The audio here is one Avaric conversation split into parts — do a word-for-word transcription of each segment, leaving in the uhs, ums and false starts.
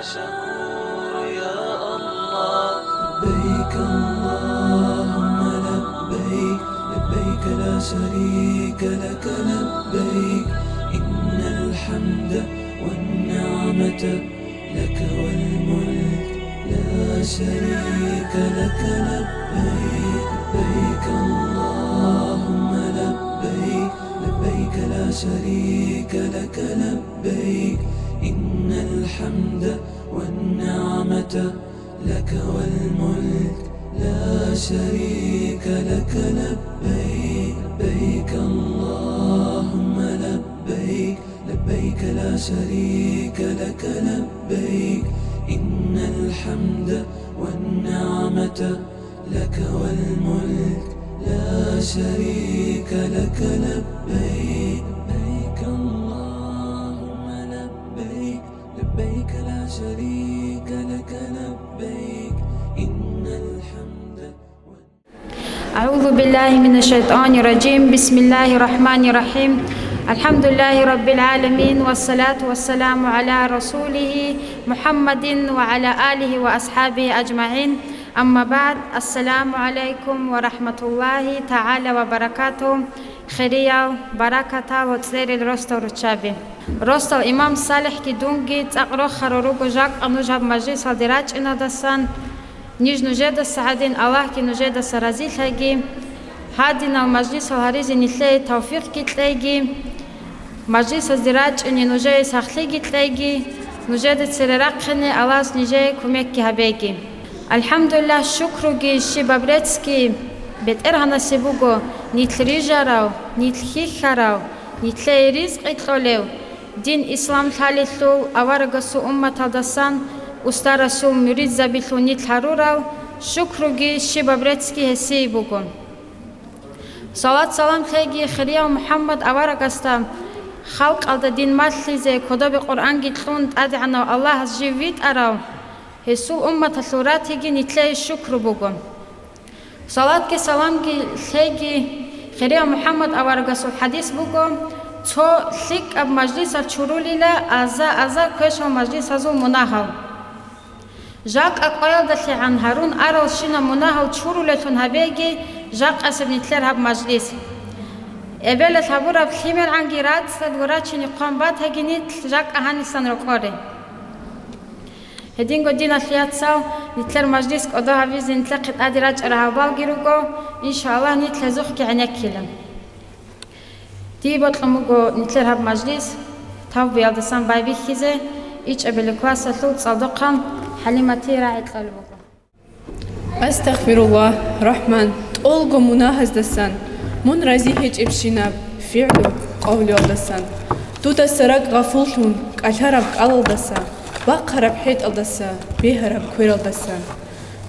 شكور يا الله. لبيك اللهم لبيك، لبيك لا شريك لك لبيك، إن الحمد والنعمة لك والملك لا شريك لك لبيك، لبيك اللهم لبيك، لبيك لا شريك لك لبيك، إن الحمد والنعمة لك والملك لا شريك لك لبيك، لبيك اللهم لبيك، لبيك لا شريك لك لبيك، إن الحمد والنعمة لك والملك لا شريك لك لبيك، لبيك اللهم لبيك، لبيك لا شريك لك لبيك، إن الحمد أعوذ بالله من الشيطان الرجيم. بسم الله الرحمن الرحيم. الحمد لله رب العالمين، والصلاة والسلام على رسوله محمد وعلى آله وأصحابه أجمعين. أما بعد. السلام عليكم ورحمة الله تعالى وبركاته. Хириял, баракатал ва цӀерил росдал руччаби. Росдал имам Салихги дунги цӀакъ рохарал руго жакъа нуж гьаб мажлисалде рачӀиналдасан. Ниж нужедаса гӀадин, Аллагьги нужедаса разилъайги, гьадинал мажлисал гьаризе нилъее тавфикъги кьейги, мажлисазде рачӀине нужее сахлъиги кьейги, нужеда цере рахъине Аллагьас нижее кумекги гьабеги. АлхӀамдулиллагь, шукруги щибаб реццги БетӀергьанасе буго, нилъ рижарав, нилъ хьихьарав, нилъее ризкъи кьолев, дин ислам лъалелъул аварагасул умматалдасан устарасул муридзабилъун нилъ гьарурал шукруги щибаб реццги гьесие буго. Салат-салам лъеги хирияв МухӀаммад аварагасда, халкъалда дин малъизе, кодобе Къуръанги кьун, ТӀадегӀанав Аллагьас жив витӀарав, гьесул умматалъул ратиги нилъее шукру буго. Салатги саламги лъеги хирияв МухӀаммад аварагасул хӀадис буго: цо лъикӀаб мажлисал чурулила аза-аза квешал мажлисазул мунагьал. Жакъа къоялдалъигӀан гьарун аралщинаб мунагьал чурулеллъун гьабеги жакъасеб нилъер гьаб мажлис. Эбелалъ гьабураб лъимергӀанги рацӀцӀад гурачине хъван батаги нилъ жакъа гьанисан рокъоре. Гьединго, диналъул яцал, нилъер мажлис кӀодо гьабизе нилъехъе тӀаде рачӀарал гьабалги руго, иншааллагь, нилъ гьезухъги гӀенеккила. Дие бокьун буго нилъер гьаб мажлис тавбуялдасан байбихьизе, ичӀабилеб классалъул цӀалдохъан ХӀалиматие рагӀи кьолеб буго. Астагъфируллагь, Рахман, тӀолго мунагьаздасан, мун рази гьечӀебщинаб фигӀлу, къавлуялдасан. Дудаса ракӀ гъафуллъун, кӀалъараб кӀалалдаса, бахъараб хӀетӀалдаса, бегьараб квералдаса.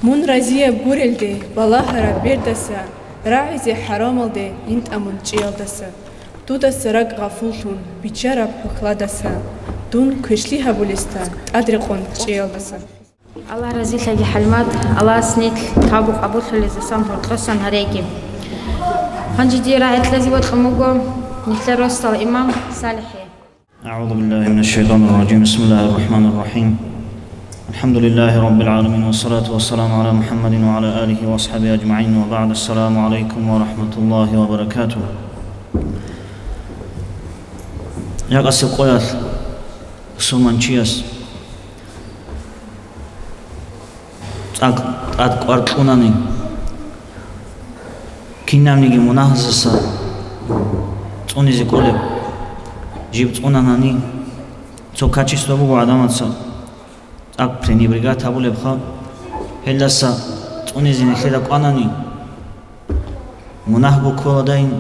Мун разияб гурелде балагьараб бердаса, рагӀизе хӀарамалде интӀа мун чӀиялдаса. Дудаса ракӀ гъафуллъун, биччараб хӀухьладаса, дун квешлъи гьабулесда тӀадрекъон чӀеялдаса. Аллагь разилъаги, ХӀалимат, Аллагьас нилъ тавбу къабуллъулезасан гьоркьосан гьареги. Гьанже дие рагӀи кьезе бокьун буго нилъер росдал имам Салихье. أعوذ بالله من الشيطان الرجيم. بسم الله الرحمن الرحيم. الحمد لله رب العالمين، والصلاة والسلام على محمد وعلى آله وأصحابه أجمعين، وبعد. السلام عليكم ورحمة الله وبركاته. Жакъасеб къоялъ бусурманчияс цӀакъ тӀад кӀвар кьунани, кинабниги мунагьаздаса цӀунизе кӀолеб, жиб цӀунанани, цо качество буго гӀадамаца цӀакъ пренебрегать гьабулебха, гьелдаса цӀунизе нилъеда кӀванани, мунагь букколадайин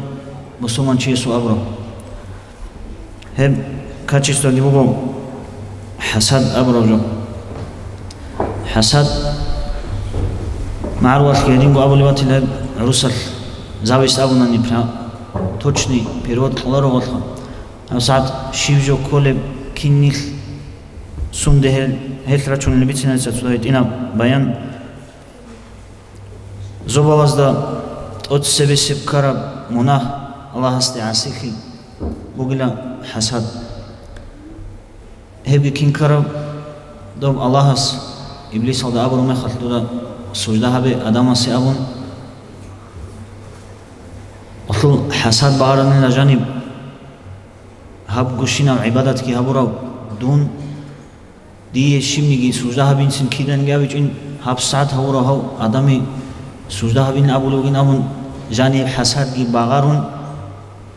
бусурманчиясул абураб. Гьеб качествоги буго хӀасад абураб жо. ХӀасад магӀарулалъ гьединго абулеб батила гьеб гӀурусалъ, зависть абунани, пря-, точный перевод кьоларо гъолъа. ГьабсагӀат щиб жо кколеб, кин нилъ, сунде гьел, гьелъ рачунел бицинарица цо гьитӀинаб баян. Зобалазда тӀоцебесеб ккараб мунагь, Аллагьасде гӀасилъи, бугила хӀасад. Гьебги кин ккараб? Доб Аллагьас Иблисалда абураб мехалъ дуда сужда гьабе Адамасе абун, гъолъул хӀасад багъаранила жаниб, гьаб гущинаб гӀибадатги гьабурав дун, дие щибниги сужда гьабинцин киданиги абичӀин, гьаб сагӀат гьавурав гьав Адаме сужда гьабин абулев вугин абун, жаниб хӀасадги багъарун,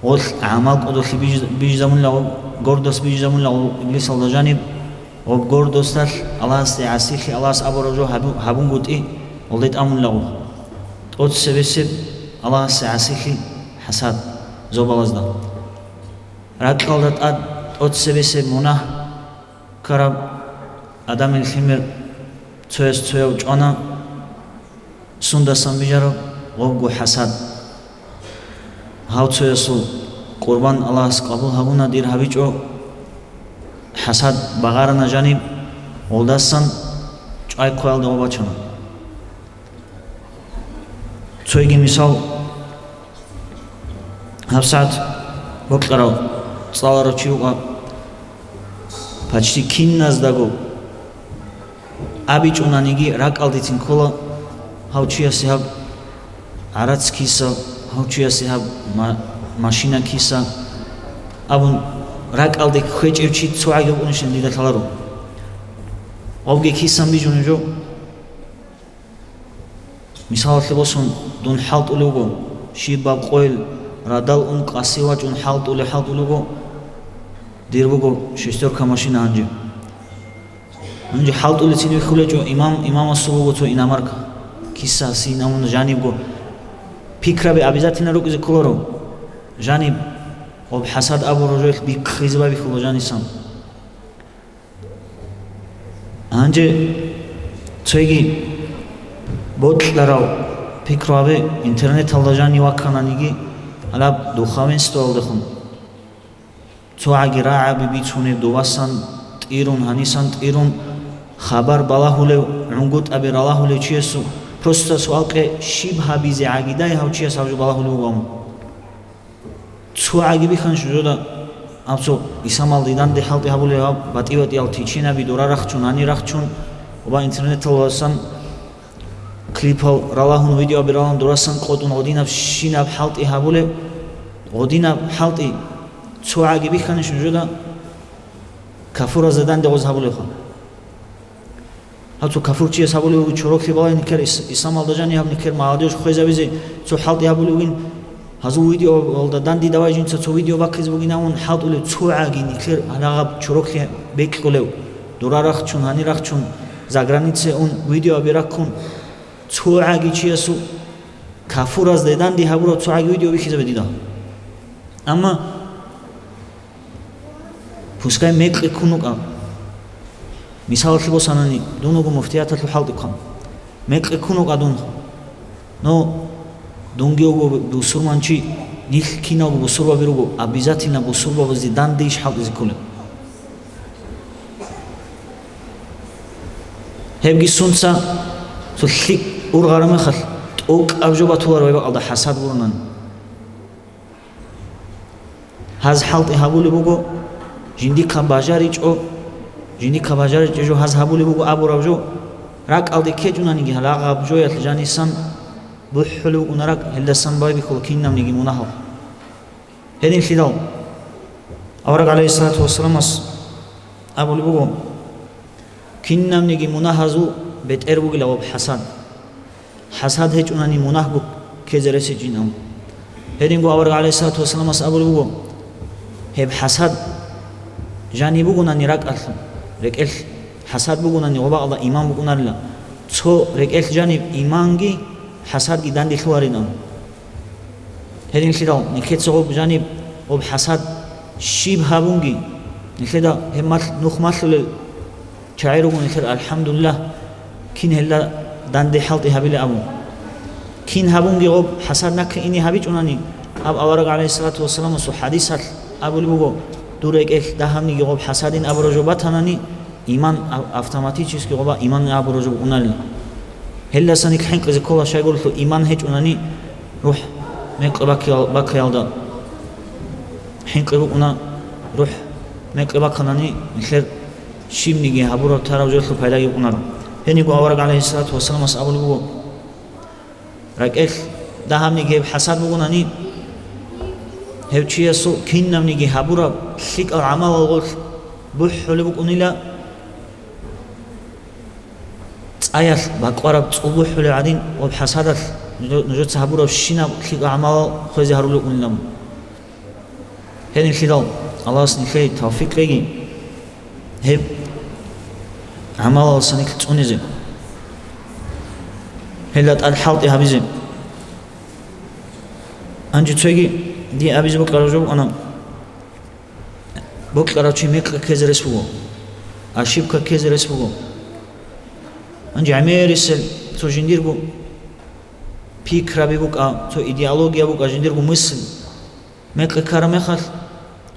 гъолъ гӀамал кӀодолъи биж-, бижизабунила гъоб, гордость бижизабунила гъоб Иблисалда жаниб, гъоб гордосталъ Аллагьасде гӀасилъи, Аллагьас абураб жо гьабу-, гьабунгутӀи, гъолде тӀамунила гъоб. ТӀоцебесеб Аллагьасде гӀасилъи хӀасад, зобалазда. Ракьалда тӀад тӀоцебесеб мунагь ккараб Адамил лъимер цояс цояв чӀвана, сундасан бижараб гъобго хӀасад. Гьав цоясул къурбан Аллагьас къабул гьабуна дир гьабичӀо, хӀасад багъарана жаниб, гъолдасан чӀвай ккоялда гъоб бачана. Цойги мисал, гьабсагӀат бокьарав, цӀаларав чи вукӀа, почти киназдаго абичӀунаниги ракӀалдецин ккола гьав чиясе гьаб гӀарац киса, гьав чиясе гьаб ма-, машина киса абун, ракӀалде кквечӀев чи цогӀаги вукӀунищин дида лъаларо. Гъобги кисан бижун жо. Мисалалъе босун, дун хӀалтӀулев вуго, щибаб къойил радал ун къаси вачӀун хӀалтӀулев, хӀалтӀулев вуго, дир буго шестерка машина гьанже. Гьанже хӀалтӀулецин вихьулечӀо имам, имамасул буго цо иномарка. Киса гьасин амун жанибго. Пикраби обязательно рукӀизе кколаро. Жаниб, гъоб хӀасад абураб жоялъ бихъизе байбихьула жанисан. Гьанже цоги бокьарав пикру гьабе, интернеталда жанив ваккананиги, гьалаб духовенствоялдехун цогӀаги рагӀаби бицунеб, дувасан тӀирун, гьанисан тӀирун хабар балагьулев, гӀунгутӀаби ралагьулев чиясул просто суал кье, щиб гьабизе гӀагидай гьав чияс гьав жо балагьулев вугев? ЦогӀаги бихьанищ нужеда, абцо исамалде данде хӀалтӀи гьабулев гьаб батӀи-батӀиял тичинаби дора рахчун, гьани рахчун, ва интернеталдасан клипал ралагьун, видеоби ралагьун, дорасан къотӀун гъодинаб щинаб хӀалтӀи гьабулев, гъодинаб хӀалтӀи цогӀаги бихьанищ нужеда кафуразда данде гъоз гьабулевха. Гьаб цо кафурчияс гьабулев вуго чороклъи балай никер ис-, исламалда жанив гьаб никер молодёжь хвезабизе цо хӀалтӀи гьабулев вугин. Гьазул видеоялда данде давай жинца цо видео бахъизе бугин абун хӀалтӀулев цогӀаги никер гьалагъаб чороклъи бекьулев. Дора рахчун, гьани рахчун, загранице ун, видеоби раккун, цогӀаги чиясул кафуразда данде гьабурав цогӀаги видео бихьизабе дида. Амма Пускай мекъи ккун вукӀа. Мисалалъе босанани, дун вуго муфтияталъул хӀалтӀи ккун. Мекъи ккун вукӀа дун. Но дунги вуго бусурманчи, нилъ киналго бусурбаби руго, обязательно бусурбабазде данде иш хӀалтӀизе кколеб? Гьебги сунца цо лъикӀ ургъараб мехалъ, тӀокӀаб жо батуларо гьеб бакӀалда хӀасад гуронани. Гьаз хӀалтӀи гьабулеб буго, жиндихъа бажаричӀо, жиндихъа бажаричӀеб жо гьаз гьабулеб буго абураб жо, ракӀалде ккечӀунаниги гьалагъаб жоялъ жанисан бухӀулеб букӀуна ракӀ, гьелдасан байбихьула кинабниги мунагьал. Гьединлъидал авараг гӀалайгьиссалату вассаламас абулеб буго, кинабниги мунагьазул бетӀер бугила гъоб хӀасад. ХӀасад гьечӀунани мунагьго ккезе ресичӀин абун. Гьединго авараг гӀалайгьиссалату вассаламас абулеб буго, гьеб хӀасад жаниб бугонани ракӀалъ, рекӀелъ хӀасад бугонани гъобакъалда иман букӀунарила, цо рекӀелъ жаниб иманги хӀасадги данделъуларин абун. Гьединлъидал нилъеца гъоб жаниб гъоб хӀасад щиб гьабунги, нилъеда гьеб малъ-, нух малъулел чагӀи руго нилъер, алхӀамдулиллагь, кин гьелда данде хӀалтӀи гьабила абун. Кин гьабунги гъоб хӀасад нахъе ине гьабичӀунани, гьаб авараг гӀалайгьиссалату вассаламасул хӀадисалъ абулеб буго, дур рекӀелъ дагьабниги гъоб хӀасадин абураб жо батанани, иман ав-, автоматически гъоба иман абураб жо букӀунарила. Гьелдасан нилъ хӀинкъизе ккола, щайгурелъул иман гьечӀунани рухӀ мекъи баккиял-, баккаялда. ХӀинкъи букӀуна рухӀ мекъи бакканани нилъер Щибниги гьабураб тараб жоялъул пайдаги букӀунаро. Гьениго авараг гӀалайгьиссалату вассаламас абулеб буго, ракӀелъ дагьабниги гьеб хӀасад бугонани, гьев чиясул кинабниги гьабураб лъикӀал гӀамалалгъулъ бухӀулеб букӀунила, цӀаялъ бакӀвараб цӀул бухӀулеб гӀадин, ва хӀасадалъ нужеца гьабурабщинаб лъикӀал гӀамалал хвезе гьарулеб букӀунилан. Гьединлъидал Аллагьас нилъее тавфикъ кьеги, гьеб гӀамалалдаса нилъ цӀунизе, гьелда тӀад хӀалтӀи гьабизе. Гьанже цоги дие абизе бокьараб жо букӀана, бокьарав чи мекъи ккезе рес буго, ошибка ккезе рес буго. Гьанже гӀемерисел цо жиндирго пикраби букӀа, цо идеология букӀа, жиндирго мысль. Мекъи ккараб мехалъ,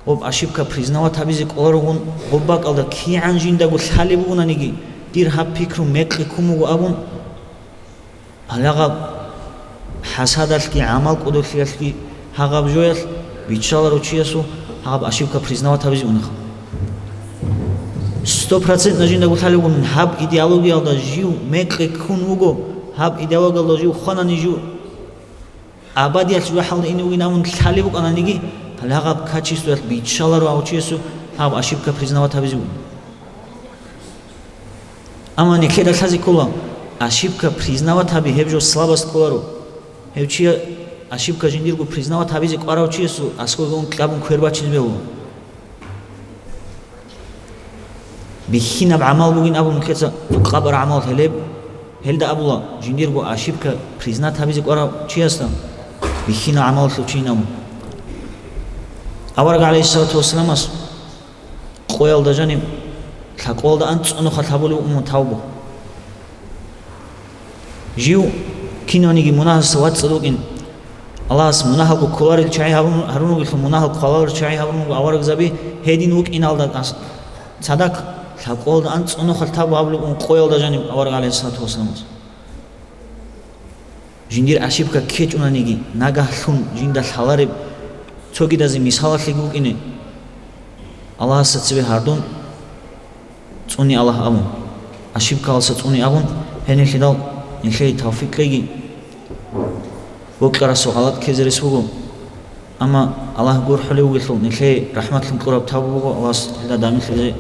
гъоб ошибка признавать гьабизе кӀоларогун, гъоб бакӀалда кигӀан жиндаго лъалеб бугонаниги, дир гьаб пикру мекъи ккун буго абун, гьале гьаб хӀасадалъги гӀамал кӀудолъиялъги гьагъаб жоялъ биччаларо чиясул гьаб ошибка признавать гьабизе унеха. Сто процентно жиндаго лъалеб бугонаниги, гьаб идеологиялда жив мекъи ккун вуго, гьаб идеологиялда жив хванани жив абадиялъ жужахӀалда ине вугин абун лъалеб букӀананиги, гьале гьаб качествоялъ биччаларо гьав чиясул гьаб ошибка признавать гьабизе вугин. Амма нилъеда лъазе ккола, ошибка признавать гьаби гьеб жо слабость кколаро. Гьев чи ошибка жиндирго признавать гьабизе кӀварав чиясул аскӀове ун кьабун квер бачине бегьула. Бихьинаб гӀамал бугин абун нилъеца цо къабар гӀамал гьелеб, гьелда абула, жиндирго ошибка признать гьабизе кӀварав чиясда бихьинаб гӀамалалъул чийин абун. Авараг гӀалайгьиссалату вассаламас къоялда жаниб лъабкъоялда анцӀго нухалъ гьабулеб уммат гьавбу. Жив кинавниги мунагьалдаса вацӀцӀад вукӀин, Аллагьас мунагьалго кколарел чагӀи гьабун, гьарун вугелъул мунагьал кколарел чагӀи гьабун вуго аварагзаби, гьедин вукӀиналда ас-, цадахъ лъабкъоялда анцӀго нухалъ тавбу гьабулеб ун къоялда жаниб авараг гӀалайгьиссалату вассаламас. Жиндир ошибка ккечӀунаниги, нагагьлъун жинда лъалареб цогидазе мисалалъеги букӀине, Аллагьасда цебе гьардун, цӀуни Аллагь абун, ошибкалдаса цӀуни абун, гьенилъидал нилъее тавфикъ кьеги, бокьарасул гъалатӀ ккезе рес буго. Амма Аллагь гурхӀулев вугелъул, нилъее рахӀматлъун кьураб тавбу буго, Аллагьас гьелда данделъизе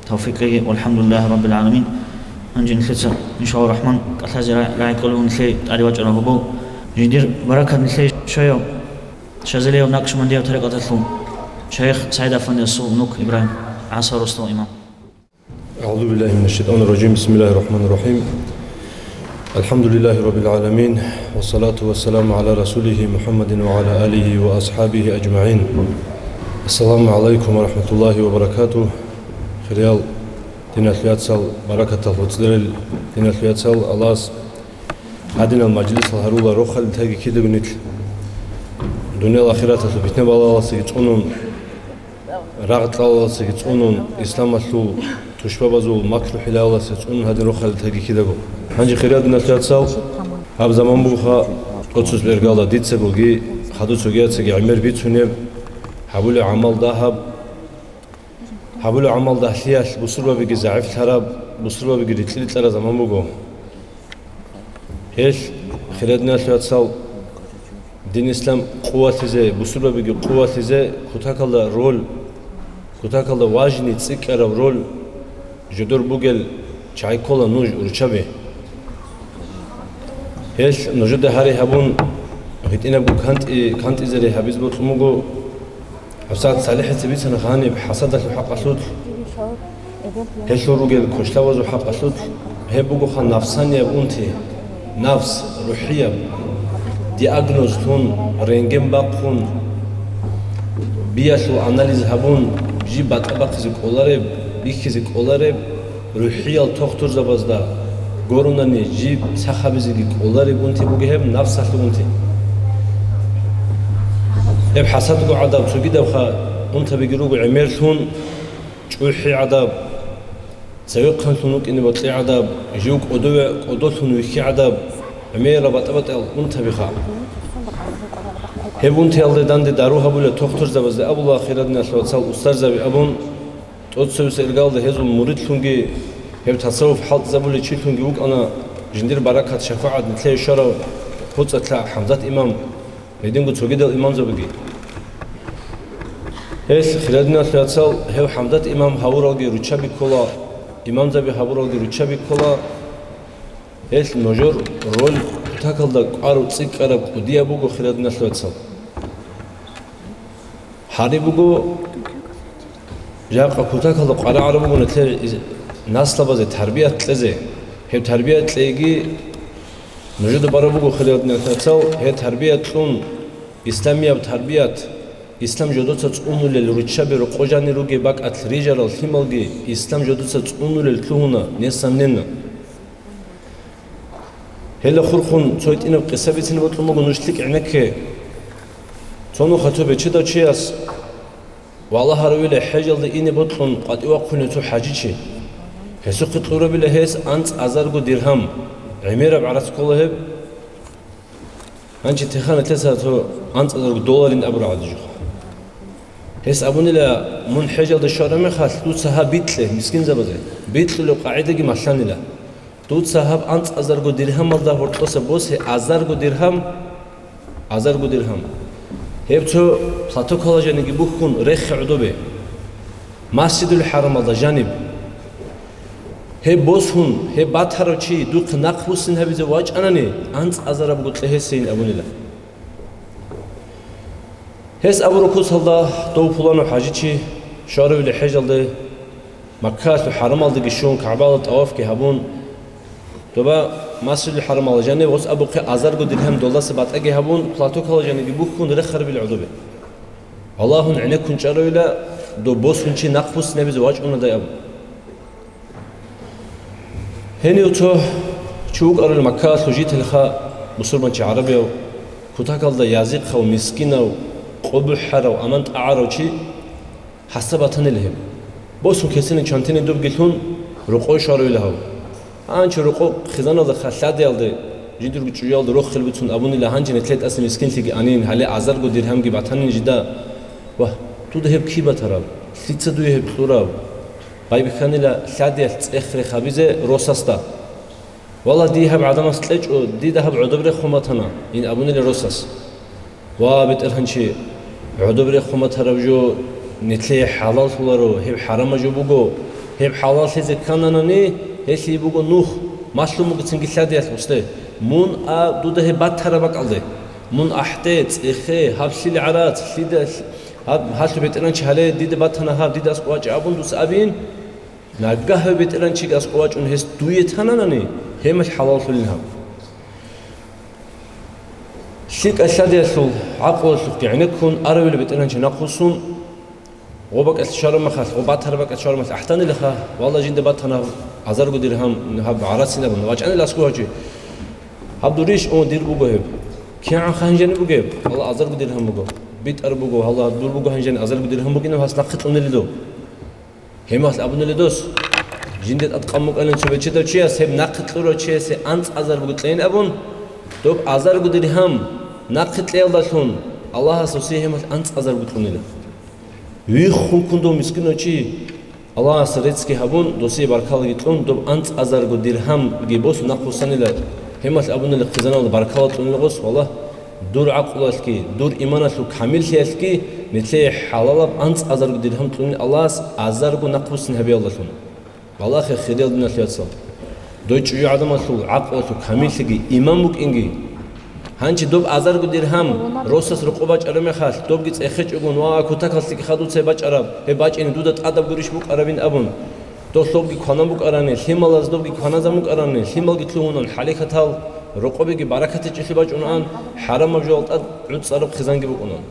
тавфикъ кьеги. ВалхӀамдулиллагьи раббил гӀаламин. Гьанже нилъеца, иншаллагьу рахӀман, кӀалъазе ра-, рагӀи кьолев нилъее тӀаде вачӀарав гьобол. Жиндир баракат нилъее щвеяв, Шазилияб накъшбандияб тарикъаталъул шайх СагӀид-афандиясул внук Ибрагьим, ГӀасал росдал имам. أعوذ بالله من الشيطان الرجيم. بسم الله الرحمن الرحيم. الحمد لله رب العالمين. والصلاة والسلام على رسوله محمد وعلى آله وأصحابه أجمعين. السلام عليكم ورحمة الله وبركاته. Хириял диналъул яцал, баракатал гьуцӀдерил диналъул яцал, Аллагьас гьадинал мажлисал гьарула рохалил таги кидаго нилъ. Дуниял ахираталъул питна-балаялдасаги цӀунун, рагъ-кьалалдасаги цӀунун, исламалъул тушбабазул макру-хӀилаялдаса цӀунун гьадин рохалил таги кидаго. Гьанже, хириял диналъул яцал, гьаб заман бугоха, тӀоцебесеб иргалда дицагоги, хадуб цогияцаги гӀемер бицунеб, гьабулеб гӀамал дагьаб, гьабулеб гӀамал дагьлъиялъ бусурбабиги загӀиплъараб, бусурбабиги рикьри-рикьараб заман буго. Гьелъ, хириял диналъул яцал, дин ислам къувалъизе, бусурбабиги къувалъизе кутакалда роль, кутакалда важный цӀикӀкӀараб роль жидер бугел чагӀи ккола нуж, руччаби. Гьелъ нужеда гьари гьабун, гьитӀинабго кантӀи-, кантӀизе рагӀи гьабизе бокьун буго. ГьабсагӀат СалихӀица бицана гьаниб хӀасадалъул хӀакъалъулъ, гьелъул ругел квешлъабазул хӀакъалъулъ, гьеб бугоха нафсанияб унти, нафс, рухӀияб диагноз лъун, рентген бахъун, биялъул анализ гьабун, жиб батӀа бахъизе кӀолареб, бихьизе кӀолареб, рухӀиял тухтурзабазда гурунани жиб сах гьабизеги кӀолареб унти буго гьеб нафсалъул унти. Гьеб хӀасадго гӀадаб цогидабха унтабиги руго гӀемерлъун, чӀухӀи гӀадаб, цевехъанлъун вукӀине бокьи гӀадаб, жив кӀодове-, кӀодолъун вихьи гӀадаб, гӀемераб батӀа-батӀиял унтабиха. Гьеб унтиялде данде дару гьабулел тухтурзабазда абула, хириял диналъул вацал, устарзаби абун, Цо-цояс иргалда гьезул муридлъунги, гьеб тасаввуф хӀалтӀизабулев чилъунги вукӀана жиндир баракат-шафагӀат нилъее щварав ХӀуцӀалъа ХӀамзат имам, гьединго цогидал имамзабиги. Гьелъ, хириял диналъул вацал, гьев ХӀамзат имам гьавуралги руччаби ккола, имамзаби гьавуралги руччаби ккола. Гьелъ нужер роль кутакалда кӀварав цӀикӀкӀараб кӀудияб буго, хириял диналъул вацал. Гьариб буго, жакъа кутакалда къваригӀараб буго нилъер наслабазе тарбият кьезе. Гьеб тарбият кьейги нужеда бараб буго, хириял диналъул вацал, гьеб тарбият кьун, исламияб тарбият, ислам жодоца цӀунулел руччаби рокъо жанир ругеб бакӀалъ рижарал лъималги ислам жодоца цӀунулел лъугьуна, несанлъана. Гьелда хурхун цо гьитӀинаб къиса бицине бокьун буго, нуж лъикӀ гӀенекке. Цо нуха цо бечедав чияс валагьаравила хӀежалде ине бокьун къватӀивахъунев цо хӀажичи. Гьесухъе кьурабила гьес анцӀазарго диргьам, гӀемераб гӀарац ккола гьеб. Гьанже техана теса цо анцӀазарго долларин абураб гӀадин жо. Гьес абунила, мун хӀежалде щвараб мехалъ, дуца гьаб бикье мискинзабазе. Бикьулеб къагӀидаги малъанила. Дуца гьаб анцӀазарго диргьамалда гьоркьоса босе азарго диргьам, азарго диргьам. Гьеб цо платокала жаниги бухьун рехе гӀодобе. Масжидул ХӀарамалда жаниб. Гьеб босун, гьеб батарав чи духъе нахъбуссин гьабизе вачӀанани, анцӀазараб гукье гьесейин абунила. Гьес абураб куцалда дов пуланав хӀажичи щваравила хӀежалде, Маккаялъул хӀарамалдаги щун, КагӀбала тӀавафги гьабун, доба Масжидул ХӀарамалда жаниб гъос абухъе азарго диргьам долдаса батӀаги гьабун, платокала жаниги бухьун рехарабила гӀодобе. Валагьун гӀенеккун чӀаравила, доб босун чи нахъбуссинабизе вачӀунадай абун. Гьенив цо чи вукӀарал Маккаялъул жителха, бусурманчи гӀарабияв, кутакалда язихъав, мискинав, къо бухӀарав, аман тӀагӀарав чи гьасда батанила гьеб. Босун кесенин чантине дубги лъун, рокъой щваравила гьав. Гьанчо рокъо хъизаналда ха-, лъадиялде, жидерго чӀужуялда рохел буцун абунила, гьанже нилъер тӀаса мискинлъиги анин, гьале азарго диргьамги батанин жида. Вагь, дуда гьеб киб батараб? Лъица дуе гьеб кьураб? Байбихьанила лъадиялъ цӀех рехабизе росасда. Валлагь, дие гьаб гӀадамас кьечӀо, дида гьаб гӀодоб рехун батана, ин абунила росас. Ва, БетӀергьанчи, гӀодоб рехун батараб жо нилъее хӀалаллъуларо, гьеб хӀарамаб жо буго. Гьеб хӀалаллъизе ккананани, гьелъие буго нух, малъун бугецинги лъадиялъ гъусде. Мун а дуда гьеб батараб бакӀалде. Мун ахӀде, цӀехе, гьаб лъил гӀарац, лъида, гьаб, гьалъул бетӀергьанчи гьале дида батана гьаб, дида аскӀов вачӀа абун дуца абин, нагагь гьев бетӀергьанчиги аскӀов вачӀун гьес дуе тананани, гьемалъ хӀалаллъулин гьаб. ЛъикӀа лъадиялъул, гӀакълуялъухъги гӀенеккун, аравила бетӀергьанчи нахъвуссун, гъо бакӀалъ щвараб мехалъ, гъо батараб бакӀалъ щвараб мехалъ ахӀданилаха, валла, жинда батана гьаб азарго диргьам, гьаб гӀарацин абун, вачӀанила аскӀов вачӀи. Гьаб дурищ? О, дир буго гьеб. КигӀан гьанжани бугеб? Валла, азарго диргьам буго. БитӀар буго, гьалла, дур буго гьанжани азарго диргьам бугинаб, гьас нахъе кьунелидав. Гьемалъ абунила дос, жинде тӀадкъан букӀанин цо бечедав чияс, гьеб нахъе кьурав чиясе анцӀазар буго кьейин абун, доб азарго диргьам нахъе кьеялдалъун Аллагьас гьесие гьемалъ анцӀазар буго кьунила. Виххун ккун дов мискинав чи, Аллагьас реццги гьабун, досие баркалаги кьун, доб анцӀазарго диргьамги босун нахъвуссанила, гьемалъ абунила хъизаналда баркала кьунила гъос, валлагь. Дур гӀакълуялъги, дур иманалъул камиллъиялъги нилъее хӀалалаб анцӀазарго диргьам кьунин Аллагьас азарго нахъбуссин гьабиялдалъун. Валлагьи, хириял диналъул яцал, дой чӀужугӀадамалъул гӀакълуялъул камиллъиги иман букӀинги. Гьанже доб азарго диргьам росас рокъо бачӀараб мехалъ, добги цӀехечӀогун ва кутакалъги хадуцай бачӀараб, гьеб бачӀине дуда тӀадаб гурищ букӀарабин абун, дол лъобги кванан букӀарани, лъималаз добги кваназан букӀарани, лъималги лъугьунан хӀалихьатал, рокъобиги баракатичӀелъи бачӀунаан, хӀарамаб жоялда тӀад гӀуцӀараб хъизанги букӀунан.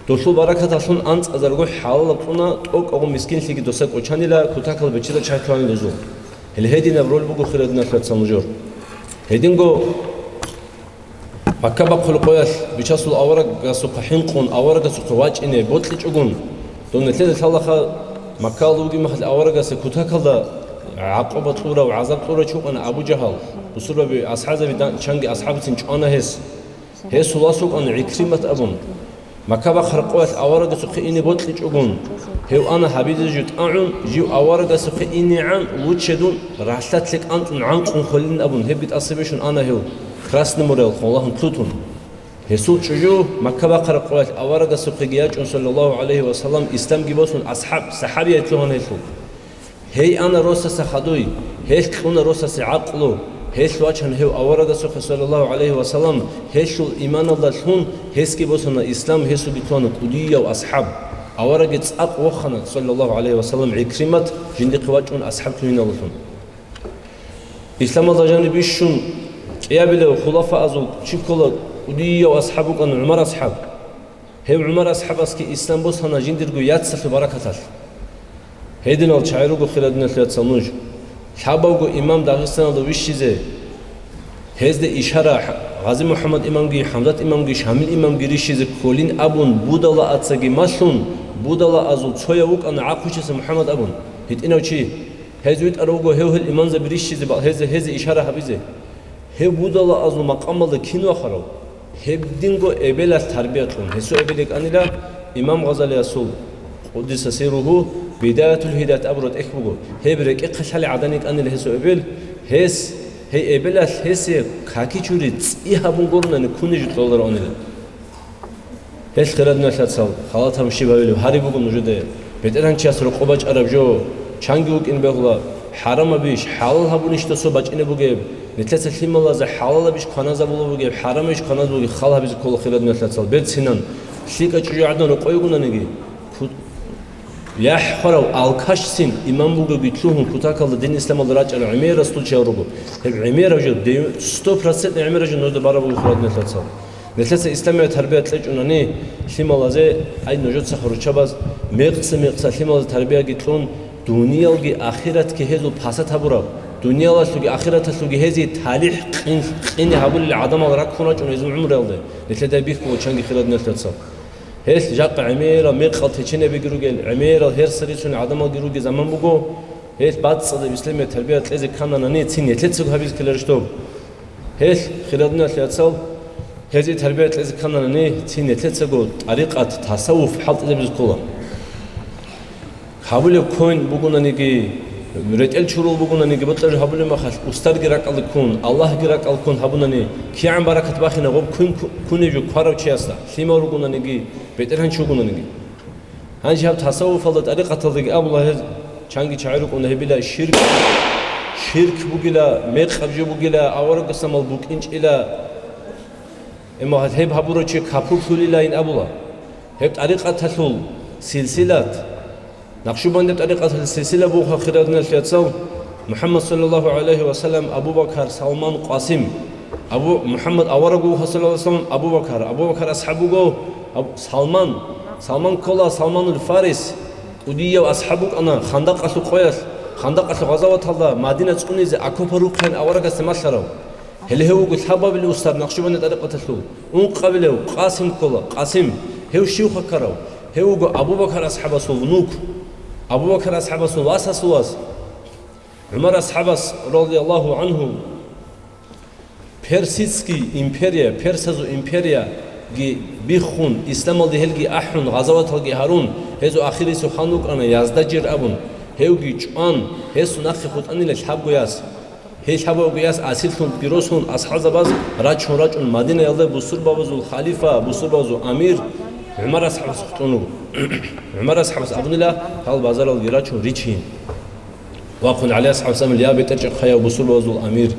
Долъул баракаталъун анцӀазарго хӀалалаб кьуна, тӀокӀабго мискинлъиги доса кӀочанила, кутакал биччазда чагьлъугьанила дозул. Гьеле гьединаб роль буго, хириял диналъул вацал, нужер. Гьединго Макка бахъулеб къоялъ Бичасул аварагасухъа хӀинкъун, аварагасухъе вачӀине бокьичӀогун, дов нилъеда лъалаха, Маккаялда вугеб мехалъ аварагасе кутакалда гӀакъуба кьурав, гӀазаб кьурав чи вукӀана Абу Жагьал. Бусурбаби асхӀабзаби дан-, чанги асхӀабцин чӀвана гьес. Гьесул вас вукӀана ГӀикримат абун. Макка бахъараб къоялъ аварагасухъе ине бокьичӀогун, Гьев ана гьабизе жо тӀагӀун, жив аварагасухъе инегӀан вуччедун, ралъдалъе кӀанцӀун гӀанкъун хвелин абун, гьебги тӀаса бищун ана гьев, Красный морял хъван лагьун лъутун. Гьесул чӀужу Макка бахъараб къоялъ аварагасухъеги ячӀун, саллаллагьу гӀалайгьи ва саллам, исламги босун, асхӀаб, сахӀабият лъугьана гьелъул. Гьей ана росаса хадуй, гьелъ кьуна росасе гӀакълу, гьелъ вачана гьев аварагасухъе, саллаллагьу гӀалайгьи ва саллам, гьелъул иманалда лъун, гьесги босана ислам, гьесулги лъугьана кӀудияв асхӀаб. Авараги цӀакъ вохана, саллаллагьу гӀалайгьи ва саллам, ГӀикримат жиндихъе вачӀун асхӀаб лъугьиналдалъун. Исламалда жаниб бищун кӀиабилев хулафаазул чи ккола кӀудияв асхӀаб вукӀана ГӀумар асхӀаб. Гьев ГӀумар асхӀабасги ислам босана жиндирго яцалъул баракаталъ. Гьединал чагӀи руго, хира диналъул яцал, нуж. Лъабавго имам Дагъистаналда вищизе, гьезде ишара, Гъази МухӀаммад имамги, ХӀамзат имамги, Шамил имамги рищизе кколин абун, будалаацаги малъун, будалаазул цояв вукӀана ГӀахъучиса МухӀаммад абун, гьитӀинав чи. Гьез витӀар вуго гьев гьел имамзаби рищизе, ба-, гьезе, гьезе ишара гьабизе. Гьев будалаазул макъамалда кин вахарав? Гьебдинго эбелалъ тарбия кьун. Гьесул эбел йикӀанила имам Гъазалиясул, къуддиса сирругьу, Бидаятул Гьидаят абураб тӀехь буго. Гьеб рекӀехъе лъалел гӀадан йикӀанила гьесул эбел. Гьес, гьей эбелалъ гьесие какичури цӀи гьабун гурони ккуне жо кьолароанила. Гьелъ, хира диналъул яцал, халатаб щиб гьавилеб гьариб буго нужеде. БетӀергьанчияс рокъоб бачӀараб жо, чанги вукӀин бегьула, хӀарамабищ хӀалал гьабунищ досо бачӀине бугеб, нилъеца лъималазе хӀалалабищ кваназабула бугеб, хӀарамабищ кваназ бугеб хал гьабизе ккола, хира диналъул яцал, берцинан, лъикӀа чӀужугӀадан рокъой вугонаниги, ку-, яхӀ хварав алкашцин имам бугевги лъугьун кутакалда дин исламалда рачӀарав гӀемерас случай руго. Гьеб гӀемерав жо, дев-, сто процент гӀемерав жо нужеда бараб буго, хира диналъул яцал. Нилъеца исламияб тарбия кьечӀунани, лъималазе, ай, нужецаха руччабаз, мекъса-мекъса лъималазе тарбияги кьун, дуниялги ахиратги гьезул пасат гьабураб, дуниялалъулги ахираталъулги гьезие талихӀ къин-, къине гьабулел гӀадамал раккун рачӀун гьезул гӀумруялде, нилъеда бихьула чанги, хира диналъул яцал. Гьелъ жакъа гӀемерал мекъал теченабиги ругел, гӀемерал гьерса рицунел гӀадамалги ругел заман буго. Гьелъ бацӀцӀадаб исламияб тарбия кьезе ккананани, цин нилъецаго гьабизе ккеларищ доб? Гьелъ, хира диналъул яцал, гьезие тарбия кьезе ккананани, цин нилъецаго тӀарикъат, тасаввуф хӀалтӀизабизе ккола. Гьабулеб квен бугонаниги, ретӀел чурул бугонаниги, бокьараб гьабулеб мехалъ, устарги ракӀалде ккун, Аллагьги ракӀалде ккун гьабунани, кигӀан баракат бахина гъоб квен ку-, кунеб жо кварав чиясда, лъимал ругонаниги, бетӀергьанчи вугонаниги. Гьанже гьаб тасаввуфалда, тӀарикъаталдаги абула гьез, чанги чагӀи рукӀуна гьебила ширк, ширк бугила, мекъаб жо бугила, аварагасамал букӀинчӀила, амма гьеб гьабурав чи капурлъулилайин абула. Гьеб тӀарикъаталъул силсилат, Накъшубандияб тӀарикъаталъул силсила бугоха, хира диналъул яцал, МухӀаммад саллаллагьу гӀалайгьи ва саллам, Абу Бакар, Салман, Къасим. Абу, МухӀаммад авараг вугоха, саллаллагьу гӀалайгьи ва саллам, Абу Бакар. Абу Бакар асхӀаб вуго, Абу-, Салман. Салман ккола Салманул Фарис, кӀудияв асхӀаб вукӀана Хандакъалъул къоялъ, Хандакъалъул гъазаваталда Мадина цӀунизе окопа рухъаян аварагасде малъарав. Гьеле гьев вуго лъабабилев устар Накъшубандияб тӀарикъаталъул. Ункъабилев Къасим ккола, Къасим. Гьев щивха ккарав? Гьев вуго Абу Бакар асхӀабасул внук, Абу Бакар асхӀабасул васасул вас. ГӀумар асхӀабас, радияллагьу гӀангьу, Персидский империя, персазул империяги биххун, исламалде гьелги ахӀун, гъазаваталги гьарун, гьезул ахирисев хан вукӀана Яздажир абун, гьевги чӀван, гьесул нахъе хутӀанила лъабго яс. Гьел лъабавги яс асирлъунги росун, асхӀабзабаз рачун-рачун, Мадинаялда бусурбабазул халифа, бусурбабазул амир ГӀумар асхӀабас хутӀун вуго. ГӀумар асхӀабас абунила, гьал базаралги рачун ричейин. Вахъун ГӀали асхӀабас абунила: «Я, бетӀерчӀахъаяв бусурбабазул амир,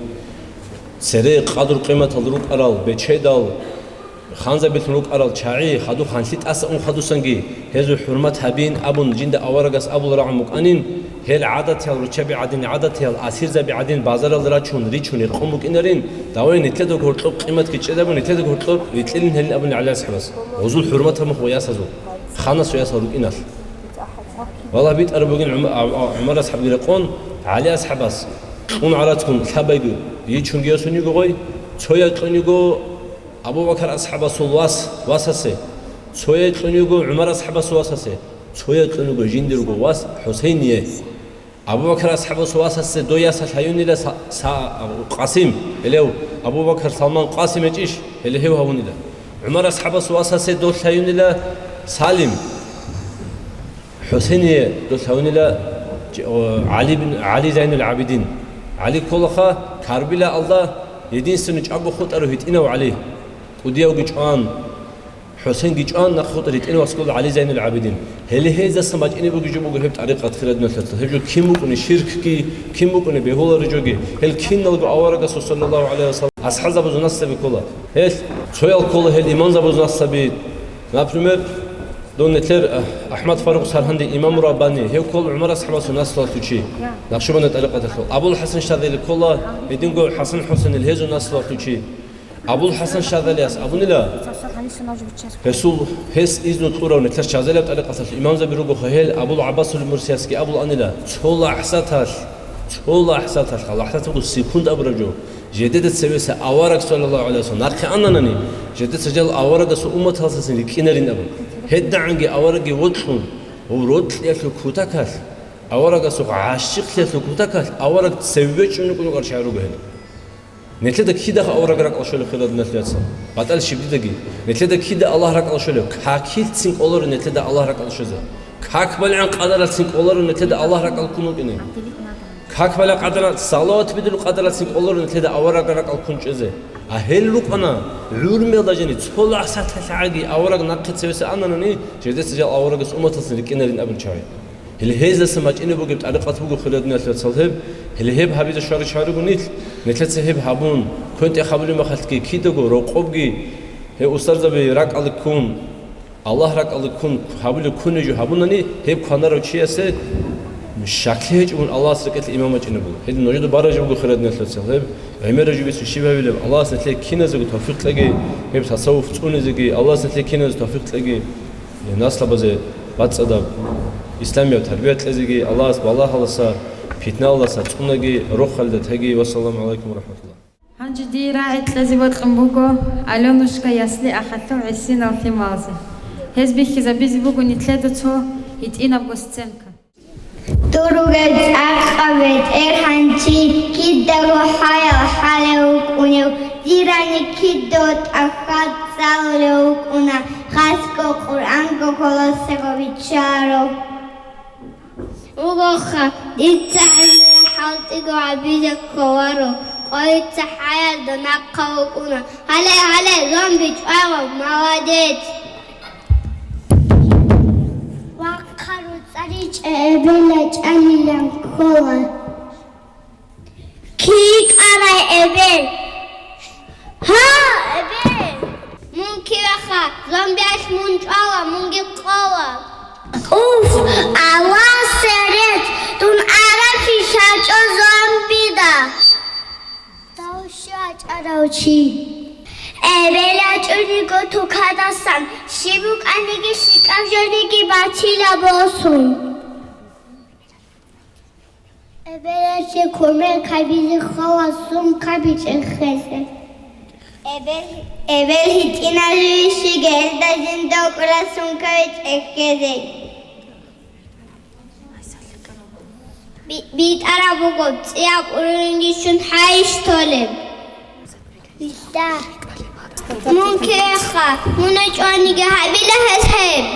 цере къадру-къиматал рукӀарал, бечедал, ханзабилъун рукӀарал чагӀи, хадуб ханлъи тӀаса ун хадусанги, гьезул хӀурмат гьабин», — абун, жинда аварагас абулеб рагӀун букӀанин, гьел гӀадатиял, руччаби гӀадин гӀадатиял, асирзаби гӀадин базаралда рачун, ричун рекъон букӀинарин, давай нилъеда гьоркьоб къиматги чӀезабун, нилъеда гьоркьоб рикьилин гьелин абуни ГӀали асхӀабас. Гьезул хӀурмат гьабун хъугьа ясазул, ханасул ясал рукӀиналъ. Валлагь, битӀараб бугин ГӀум-, а-, а-, ГӀумар асхӀабги рекъон, ГӀали асхӀабас кьун гӀарацгун лъабайги ричунги ясун йиго гъой, цояй кьун йиго Абу Бакар асхӀабасул вас, васасе, цояй кьун йиго ГӀумар асхӀабасул васасе, цояй кьун йиго жиндирго вас ХӀусейние. Абу Бакар асхӀабасул васасе дой ясалъ гьаюнила Са-, Са-, Къасим, гьелев Абу Бакар, Салман, Къасим гьечӀищ, гьеле гьев гьавунила. ГӀумар асхӀабасул васасе долъ гьаюнила Салим. ХӀусейние дол гьавнила Ж-, о, ГӀали бин, ГӀали Зайнул ГӀабидин. ГӀали кколаха Карбилаалда единственный чӀаго хутӀарав гьитӀинав ГӀали. КӀудиявги чӀван, ХӀусейнги чӀван, нахъ хутӀарав гьитӀинав аскӀов ГӀали Зайнул ГӀабидин. Гьеле гьездаса мачӀине бугеб жо буго гьеб тӀарикъат хириял диналъул вацал. Гьеб жо кин букӀунеб, ширкги кин букӀунеб, бегьулареб жоги, гьел киналго аварагасул саллаллагьу гӀалайгьи ва саллам асхӀабзабазул наслаби ккола. Гьел цоял ккола гьел имамзабазул наслаби. Например, дун нилъер, а, АхӀмад Фарукъ Саргьанди, имаму Раббани, гьев ккола ГӀумар асхӀабасул наслуялъул чи, Накъшубандия тӀарикъаталъул. Абул ХӀасан Шазали ккола гьединго ХӀасан ХӀусейнил, гьезул наслуялъул чи. Абул ХӀасан Шазалияс абунила, гьесул, гьес изну кьурав нилъер Шазалияб тӀарикъаталъул имамзаби ругоха, гьел Абул ГӀаббасул Мурсиясги абуланила, цо лахӀзаталъ, цо лахӀзаталъ, лахӀзат буго секунд абураб жо, жидеда цевеса авараг, саллаллагьу гӀалайгьи ва саллам, нахъе ананани, жидеца жал аварагасул умматалдасан рикӀкӀинарин абун. ГьедигӀанги аварагги вокьун, гьев рокьиялъул кутакалъ, аварагасухъ гӀащикълъиялъул кутакалъ авараг цеве чӀун рукӀун рукӀарал чагӀи руго гьел. Нилъеда кидаха авараг ракӀалде щолеб, хириял диналъул вацал? БатӀал щиб дидаги. Нилъеда кида Аллагь ракӀалде щолеб? Какилцин кӀоларо нилъеда Аллагь ракӀалде щвезе. Как балагӀан къадаралцин кӀоларо нилъеда Аллагь ракӀалде ккун вукӀине. Как балагӀан къадарал салават бедулеб къадаралцин кӀоларо нилъеда авараг ракӀалде ккун чӀезе. А гьел рукӀана гӀурмиялда жани цо лахӀзаталъ гӀаги авараг нахъе цевеса ананани, жидеца жал аварагасул умматалдасан рикӀкӀинарин абун чагӀи. Гьеле гьездаса мачӀине бугеб тӀарикъат буго, хириял диналъул вацал, гьеб. Гьеле гьеб гьабизе щварав чи гьаруру нилъ, нилъеца гьеб гьабун, квен-тӀех гьабулеб мехалъги кидаго рокъобги, гьев устарзаби ракӀалде ккун, Аллагь ракӀалде ккун гьабулеб ккунеб жо гьабунани, гьеб кванарав чиясе щаклъи гьечӀогун Аллагьас рекӀелъе иман бачӀунеб буго. Гьедин нужеда бараб жо буго, хириял диналъул вацал, гьеб гӀемераб жо бицун щиб гьабилеб? Аллагьас нилъее киназего тавфикъ кьеги, гьеб тасаввуф цӀунизеги Аллагьас нилъее киназего тавфикъ кьеги. Наслабазе бацӀцӀадаб исламияб тарбия кьезеги, Аллагьас балагьалдаса, питналдаса цӀунаги, рохалида теги. Вассаламу гӀалайкум ва рахӀматуллагь. Гьанже дие рагӀи кьезе бокьун буго Алёнушка ясли ахалъул гӀисинал лъималазе. Гьез бихьизабизе буго нилъеда цо гьитӀинабго сценка. Дур ругел цӀакъав БетӀергьанчи, кидаго хӀаял хӀалев вукӀунев, дир рани кидаго тӀахьазда цӀалулев вукӀуна, хасго Къуръанго кколесаго биччаро. Вугоха, дица гьанже хӀалтӀиго гьабизе кколаро, къойица хӀаялда нахъа вукӀуна. Гьале, гьале, зомби чӀвала, молодец! Вахъа руцӀа ричӀа, эбел ячӀанилан ккола. КикӀарай эбел! Гьа, эбел! Мун кивеха, зомбиялъ мун чӀвала, мунги къола. Уф, Аллагьасе рецц, дун араб хьиша чӀо зомбида. Дов щив ячӀарав чи? Эбел ячӀунего тукадасан, щиб букӀаниги лъикӀаб жониги батила босун. Эбелалъе кумек гьабизе ккола сумкаби чӀехезе. Эбел, эбел гьитӀинабищ гьелда жинда ккола сумкаби чӀехезе. Би-, битӀараб буго, цӀияб ургъинги щун гьайищ толеб? Мун киреха, мун чӀваниги гьабила гьес гьеб.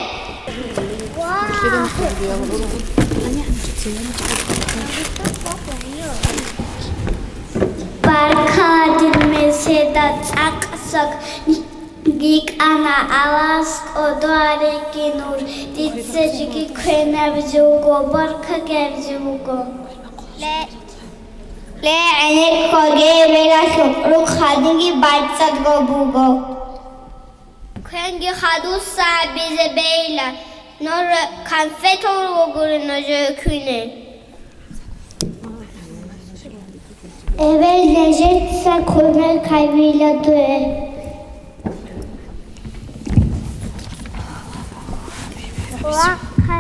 Баркаладин, меседа цӀакъ сок рикӀкӀана, Аллагьас кӀодо гьареги нур, дица жеги квен абизе вуго, баркаги абизе вуго. Ле, ле, гӀенеккоге, эбелалъул рукъ гьадинги бацӀцӀадго буго. Квенги хадуса гьабизе бейла, нур конфетал ругогури нужее квине. Эбел, нижеца кумек гьабила дуе. Вахъа,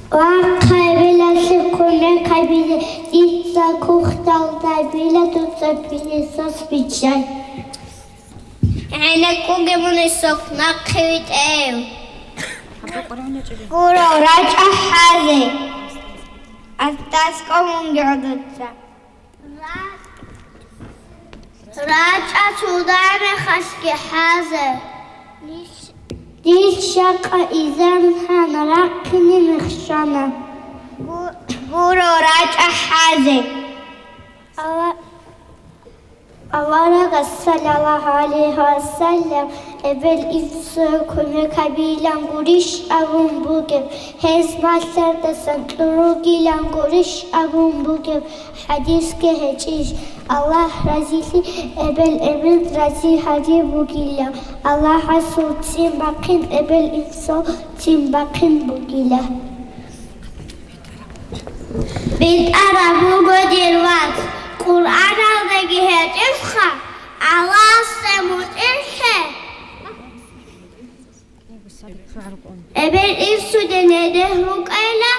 вахъа, эбелалъе кумек гьабила, дица кухталда била дуца пылесос биччай. ГӀенеккуге мунесок нахъе витӀев. Гуро, рачӀа хӀазе. АтӀаскӀо мунги гӀодоца. РачӀа цо дагьаб мехалъги хӀазе. Нилъ-, Дир щакъа изан гьана рахъине мехщана. Гу-, гуро рачӀа хӀазе. Алла-, Аварагас, саллаллагьу гӀалайгьи ва саллам, эбел-инсуе кумек гьабилан гурищ абун бугеб, гьез малъардасан кьур ругилан гурищ абун бугеб, хӀадисги гьечӀищ, Аллагь разилъи эбел-эмен рази гьари бугила, Аллагьасул ццин бахъин эбел-инсул ццин бахъин бугила. БитӀараб буго дир вац, Къуръаналдаги гьечӀебха, Аллагьасде мутӀигӀлъе. Эбел-инсуде недегь рукӀайла,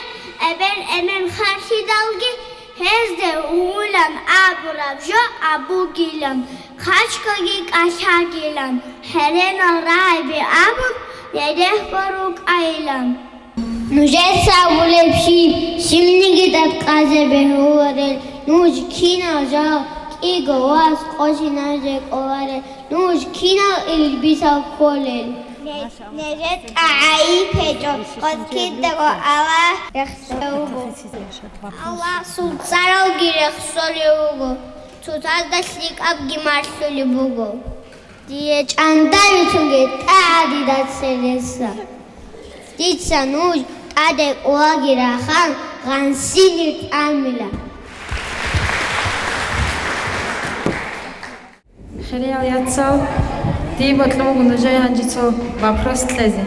эбел-эмен харлъидалги гьезде угьулан абураб жо абугилан, хъачкаги кӀалъагилан, хӀеренал рагӀаби абун, недегьго рукӀайилан. Нужеца абулеб щиб, щибниги дадкъазе бегьуларел, нуж кинал жал кӀиго вас къочинаб жо кӀоларел, нуж кинал илбисал кколел. Не-, нижеца гӀайиб гьечӀо, гъоз кидаго Аллагь рехсолев вуго. Аллагьасул цӀаралги рехсолев вуго, цоцазда лъикӀабги малъулеб буго. Дие чӀандабицунги тӀагӀа дида цереса. Дица нуж тӀаде кӀулаги рахан, гъансини тӀамила. Хириял яцал, дие бокьун буго нужее гьанже цо вопрос кьезе.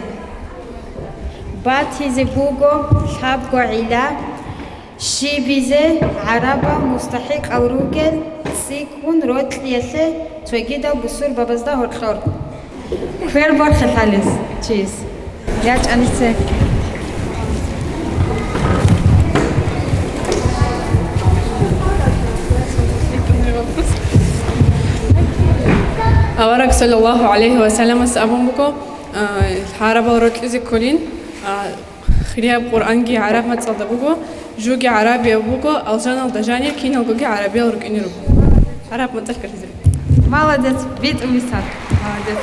Батизе буго лъабго гӀилла, щибизе гӀарабал мустахӀикъал ругел цӀикӀкӀун рокьиялъе цогидал бусурбабазда гьоркьор. Квер борхе лъалес чияс. ЯчӀанице. Авараг саллаллагьу гӀалайгьи ва салламас абун буго, а, гӀарабал рокьизе кколин, а, Хирияб Къуръанги гӀараб мацӀалда буго, жуги гӀарабияб буго, алжаналда жанир киналгоги гӀарабиял рукӀине руго. ГӀараб мацӀалъ кӀалъизе. Молодец, битӀун мисал. Молодец.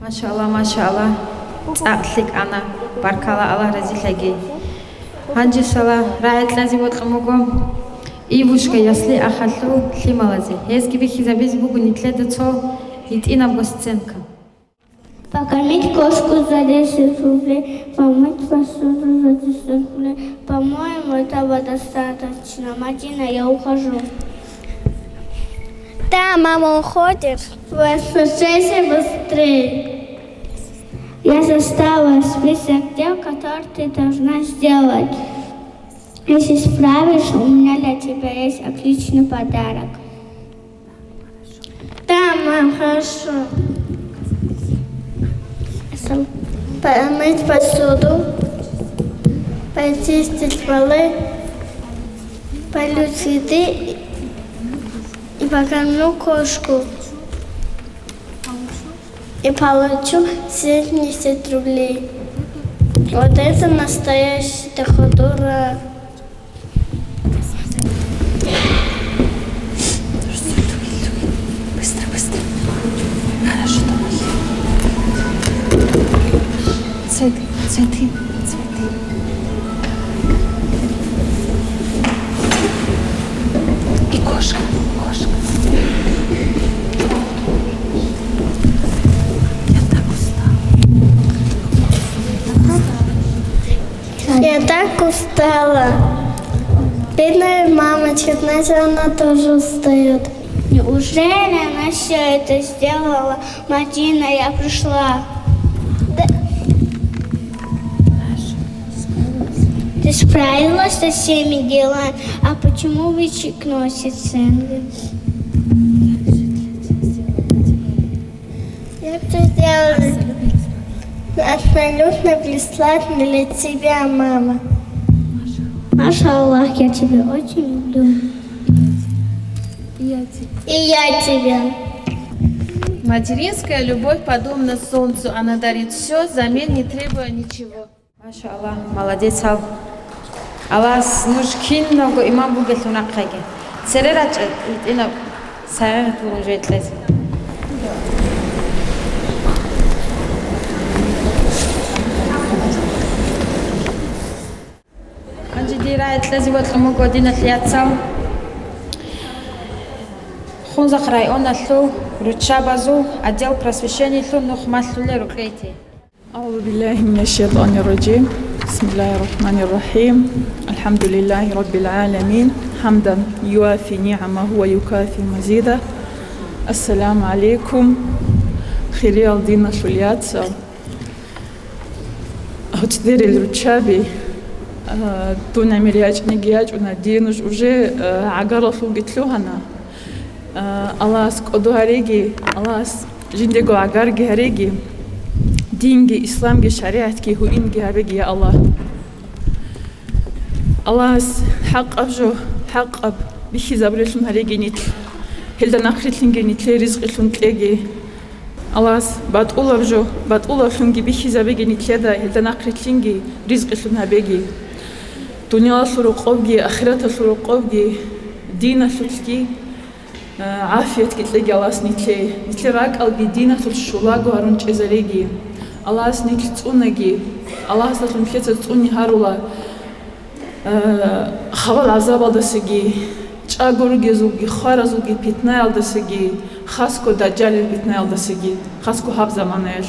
Машалла, машалла. ЦӀакъ лъикӀана. Баркала, Аллагь разилъаги. Гьанже сала рагӀи кьазе бокьун буго Ивушка ясли ахалъул лъималазе. Гьезги бихьизабизе буго нилъеда цо гьитӀинабго сценка. Покормить кошку за десять рублей, помыть посуду за десять рублей. По-моему, этого достаточно. Мадина, я ухожу. Да, мама, уходим. Возвращайся быстрее. Я составила список дел, которые ты должна сделать. Если справишься, у меня для тебя есть отличный подарок. Да, мам, хорошо. Помыть посуду, почистить полы, полить цветы и покормлю кошку. И получу семьдесят рублей. Вот это настоящий доход, ура! Быстро, быстро. Хорошо, давай. Цветы, цветы, цветы. И кошка, кошка. Я так устала. Я так устала. Бедная мамочка, знаете, она тоже устает. Неужели она все это сделала? Мадина, я пришла. Да. Ты справилась со всеми делами? А почему вы чик носит сэндвич? Я все сделала абсолютно бесплатно для тебя, мама. Маша Аллах, я тебя очень люблю. И я тебя. И я тебя. Материнская любовь подобна солнцу, она дарит все взамен, не требуя ничего. Машалла, молодец гьал. Аллагьас нуж киналго иман бугелъул нахъеги. Цере рачӀа, гьитӀинаб сагӀигъат бугун жо кьезе. Гьанже дир рагӀи кьезе бокьун буго диналъ яцал. Хунзахъ районалъул руччабазул отдел просвещениялъул нух малъулел рукӀейти. أعوذ بالله من الشيطان الرجيم. بسم الله الرحمن الرحيم. الحمد لله رب العالمين. حمدا يوافي نعمه ويكافئ مزيده. السلام عليكم, хириял диналъул яцал. ГьучӀдерил руччаби, а, дун гӀемер ячӀниги ячӀуна, дие нуж уже, а, гӀагарлъунги лъугьана. А, Аллагьас кӀодо гьареги, Аллагьас жиндего гӀагарги гьареги, динги, исламги, шаригӀатги гьуинги гьабеги, я Аллагь. Аллагьас хӀакъаб жо хӀакъаб бихьизабурелъун гьареги нилъ, гьелда нахърилълъинги нилъее ризкъилъун кьеги. Аллагьас батӀулаб жо батӀулаблъунги бихьизабеги нилъеда, гьелда нахърилълъинги ризкъилъун гьабеги. Дуниялалъул рокъобги, ахираталъул рокъобги, диналъулъги, а, гӀафиятги кьеги Аллагьас нилъее. Нилъер ракӀалги диналъулъ щулаго гьарун чӀезареги. Аллагьас нилъ цӀунаги, Аллагьасдалъун нилъеца цӀуни гьарула. Э, хабал гӀазабалдасаги, чӀаго ругезулги, хваразулги питнаялдасаги, хасго Дажжалил питнаялдасаги, хасго гьаб заманаялъ.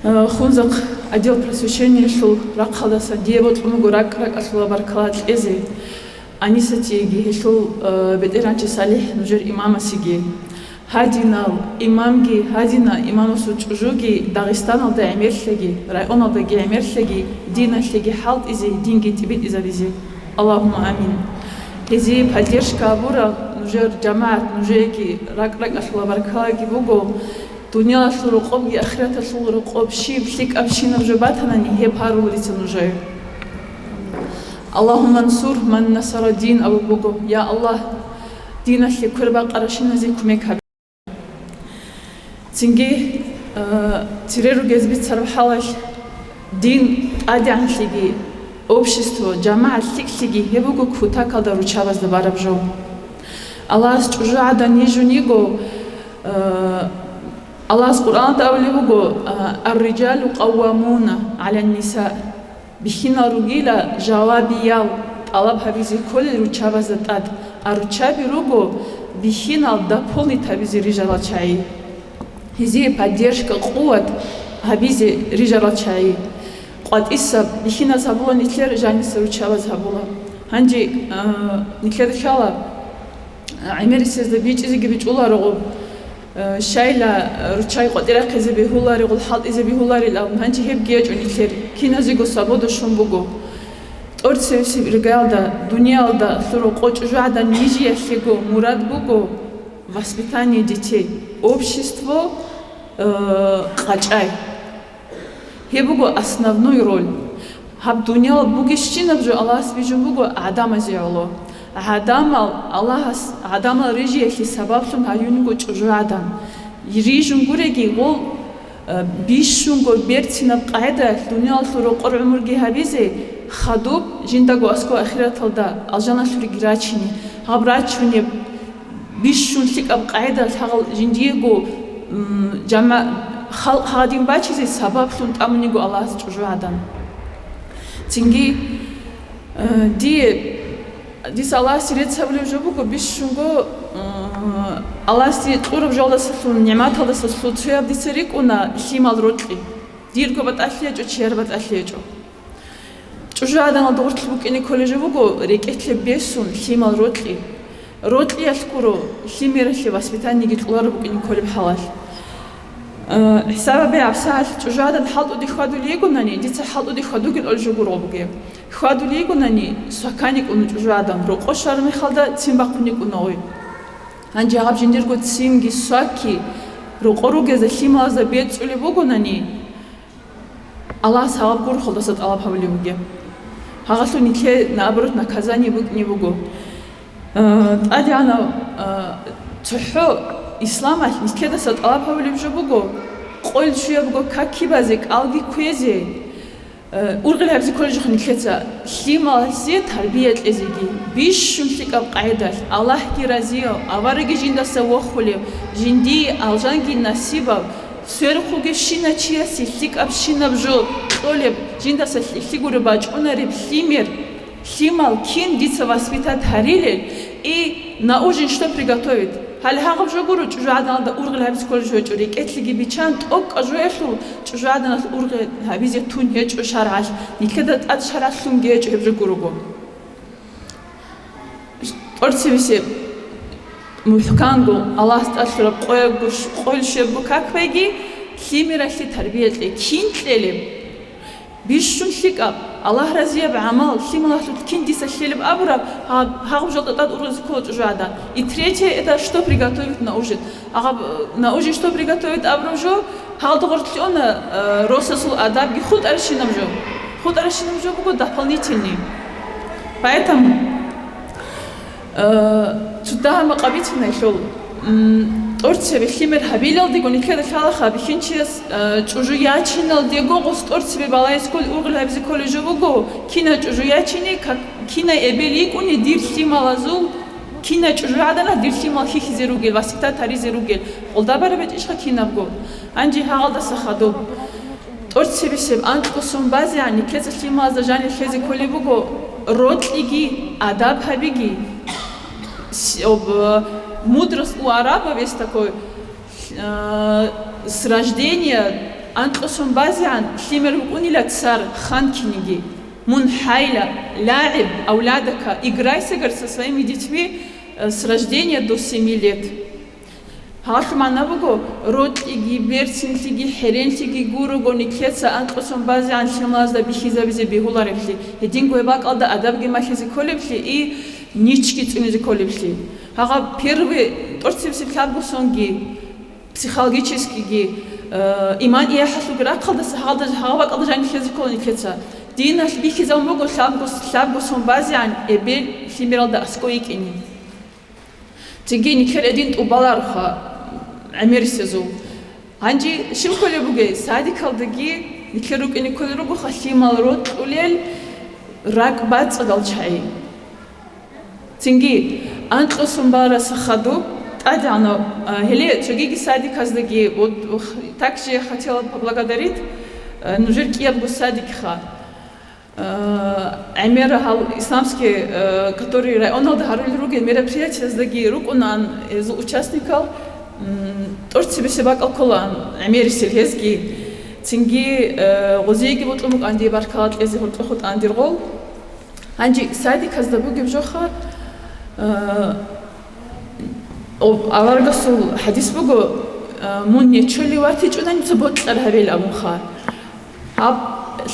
Э, Хунзахъ отдел просвещениялъул рахъалдасан дие бокьун буго ракӀ-ракӀалъула баркала кьезе Анисатиеги, гьелъул, э, бетӀергьанчи СалихӀ нужер имамасеги. Гьадинал имамги, гьадинал имамасул чӀужуги Дагъистаналда гӀемерлъаги, районалдаги гӀемерлъаги, диналъеги хӀалтӀизе, динги тӀибитӀизабизе. Аллагьумма амин. Гьезие поддержка гьабурал нужер жамагӀат, нужееги ракӀ-ракӀалъула баркалаги буго. Дуниялалъул рокъобги ахираталъул рокъоб щиб лъикӀабщинаб жо батанани, гьеб гьарулел дица нужее. Аллагьумма ансур ман насара дин абун буго. Я Аллагь, диналъе квербакъаращиназе кумек гьабе. Цинги, э, цере ругез бицараб хӀалалъ, дин тӀадегӀанлъиги, общество, жамагӀат лъикӀлъиги гьеб буго кутакалда руччабазда бараб жо. Аллагьас чӀужугӀадан йижун йиго, э, Аллагьас Къуръаналда абулеб буго, э, «Ар-риджалу къаввамуна гӀалан-ниса». Бихьинал ругила жавабиял тӀалаб гьабизе кколел руччабазда тӀад, а руччаби руго бихьинал дополнить гьабизе рижарал чагӀи. Гьезие поддержка, къуват гьабизе рижарал чагӀи. КъватӀисаб бихьиназ гьабула нилъер, жаниса руччабаз гьабула. Гьанже, а, нилъер лъала ГӀемерисезда бичӀчӀизеги бичӀчӀуларогъу, э, щайла, э, руччай къватӀирахъизе бегьуларигъул, хӀалтӀизе бегьуларил абун, гьанже гьебги гьечӀо нилъер, киназего свобода щун буго. ТӀорцевесеб иргаялда, дуниялда лъуро къо чӀужугӀадан вижиялъего мурад буго воспитание детей, общество, э, къачӀай. Гьеб буго основной роль. Гьаб дуниял бугебщинаб жо Аллагьас бижун буго гӀадамазе гӀоло. ГӀадамал Аллагьас, гӀадамал рижиялъе сабаблъун гьаюн йиго чӀужугӀадан. Рижун гуреги, гъол, э, бищунго берцинаб къагӀидаялъ дуниялалъул рокъор гӀумруги гьабизе, хадуб жиндаго аскӀоб ахираталда алжаналъуриги рачине, гьаб рачунеб бищун лъикӀаб къагӀидаялъ гьагъал жиндиего, м, жама-, халкъ гьадин бачизе сабаблъун тӀамун йиго Аллагьас чӀужугӀадан. Цинги, э, дие, дица Аллагьасе рецц гьабулеб жо буго, бищунго, м, Аллагьас дие кьураб жоялдасалъун, нигӀматалдасалъун цояб дица рикӀкӀуна лъимал рокьи. Дирго батӀалъи гьечӀо, чияр батӀалъи гьечӀо. ЧӀужугӀаданалда гъорлъ букӀине кколеб жо буго рекӀелъе бесун лъимал рокьи. Рокьиялъ гуро лъимералъе воспитаниеги кьолареб букӀине кколеб хӀалалъ. Э, хӀисаб гьабе, гьабсагӀат чӀужугӀадан хӀалтӀуде хьвадулей йигонани, дица хӀалтӀуде хьвадугел гьол жо гуро бугеб. Хьвадулей йигонани, свакани кӀуна чӀужугӀадан, рокъо щвараб мехалда цин бахъун йикӀуна гъой. Гьанже гьаб жиндирго цинги сваки рокъор ругезда лъималазда бецӀулеб бугонани, Аллагьас гьаб гурхъалдаса тӀалаб гьабулеб бугеб. Гьагъалъул нилъее, наоборот, наказание букӀине буго. Э, тӀадегӀанав, э, цохӀо исламалъ нилъедаса тӀалаб гьабулеб жо буго, къойил щуябго каки базе, кӀалги кквезе, э, ургъел гьабизе кколеб жо нилъеца, лъималазе тарбия кьезеги, бищун лъикӀаб къагӀидалъ, Аллагьги разияв, аварагги жиндаса вохулев, жиндие алжанги насибав, сверухъ вугевщина чиясе лъикӀабщинаб жо кьолеб, жиндаса лъикӀлъи гуреб бачӀунареб лъимер, лъимал кин дица воспитать гьарилел, и на ужин что приготовить? Гьале гьагъаб жо гуро чӀужугӀаданалда ургъел гьабизе кколеб жо гьечӀо, рекӀелъеги биччан, тӀокӀаб жоялъул чӀужугӀаданалъ ургъел гьабизе тун гьечӀо шаргӀалъ, нилъеда тӀад шаргӀалъунги гьечӀо гьеб жо гурого. ТӀорцебесеб мухӀканго, Аллагьас тӀад лъураб къоябго щ-, къойил щуябго как байги, лъимералъе тарбия кье. Кин кьелеб? Бищун лъикӀаб, Аллагь разияб гӀамал, лъималалъулъ кин дица лъелеб абураб, гьаб-, гьагъаб жоялда тӀад ургъизе ккола чӀужугӀадан. И третье, это что приготовить на ужин? Гьагъаб, э, на ужин что приготовить абураб жо, гьалда гъорлъ лъугьуна, э, росасул адабги хутӀаращинаб жо. ХутӀаращинаб жо буго дополнительный. Поэтому, э, цо дагьа макъабицинайлъул, м, тӀорцебе лъимер гьабилалдего нилъеда лъалаха бихьинчияс, э, чӀужу ячиналдего гъос тӀорцебе балагьизе кколел, ургъел гьабизе кколеб жо буго, кинай чӀужу ячине, как, кинай эбел йикӀуне дир лъималазул, кинай чӀужугӀаданас дир лъимал хьихьизе ругел, воспитать гьаризе ругел, къолда бараб гьечӀищха кинабго. Гьанже гьагъалдаса хадуб. ТӀорцебесеб анкьго сон базегӀан нилъеца лъималазда жанир лъезе кколеб буго, рокьиги, адаб гьабиги. С-, об, э, мудрость у арабов есть такой, э, с рождения анкьго сон базегӀан лъимер вукӀунила цар хан киниги. Мун хӀайла, лагӀиб, авладака, играйся, говорит, со своими детьми, э, с рождения до семи лет. Гьалъул магӀна буго, рокьиги, берцинлъиги, хӀеренлъиги гурого нилъеца анкьго сон базегӀан лъималазда бихьизабизе бегьулареблъи, гьединго гьеб бакӀалда адабги малъизе кколеблъи и ничги цӀунизе кколеблъи. Гьагъаб первый тӀорцебесеб лъабго сонги, психологическийги, э, иман-яхӀалъулги рахъалдаса гьалда, гьагъаб бакӀалда жанир лъезе ккола нилъеца. Диналъ бихьизабун буго лъабго, лъабго сон базегӀан эбел лъимералда аскӀов йикӀине. Цинги нилъер гьедин тӀубалароха гӀемерисезул. Гьанже щиб кколеб бугеб, садикалдаги нилъер рукӀине кколел ругоха лъимал рокьулел ракӀбацӀцӀадал чагӀи. Цинги анкьго сон балараса хадуб, тӀадегӀанав, а, гьеле цогиги садиказдаги, вот, ух, так же я хотела поблагодарить, а, нужер кӀиябго садикха. Э, гӀемера гьал исламский, э, который районалда гьарулел ругел мероприятияздаги рукӀунаан гьезул участникал, м, тӀорцебесеб бакӀал кколаан гӀемерисел гьезги. Цинги, э, гъозиеги бутӀун букӀан дие баркала кьезе гьоркьохъо тӀан дир гъол. Гьанже садиказда бугеб жоха, э, Об аварагасул хӀадис буго, а, мун нечолев ватичӀунани цо бокьараб гьабейилан абунха. Гьаб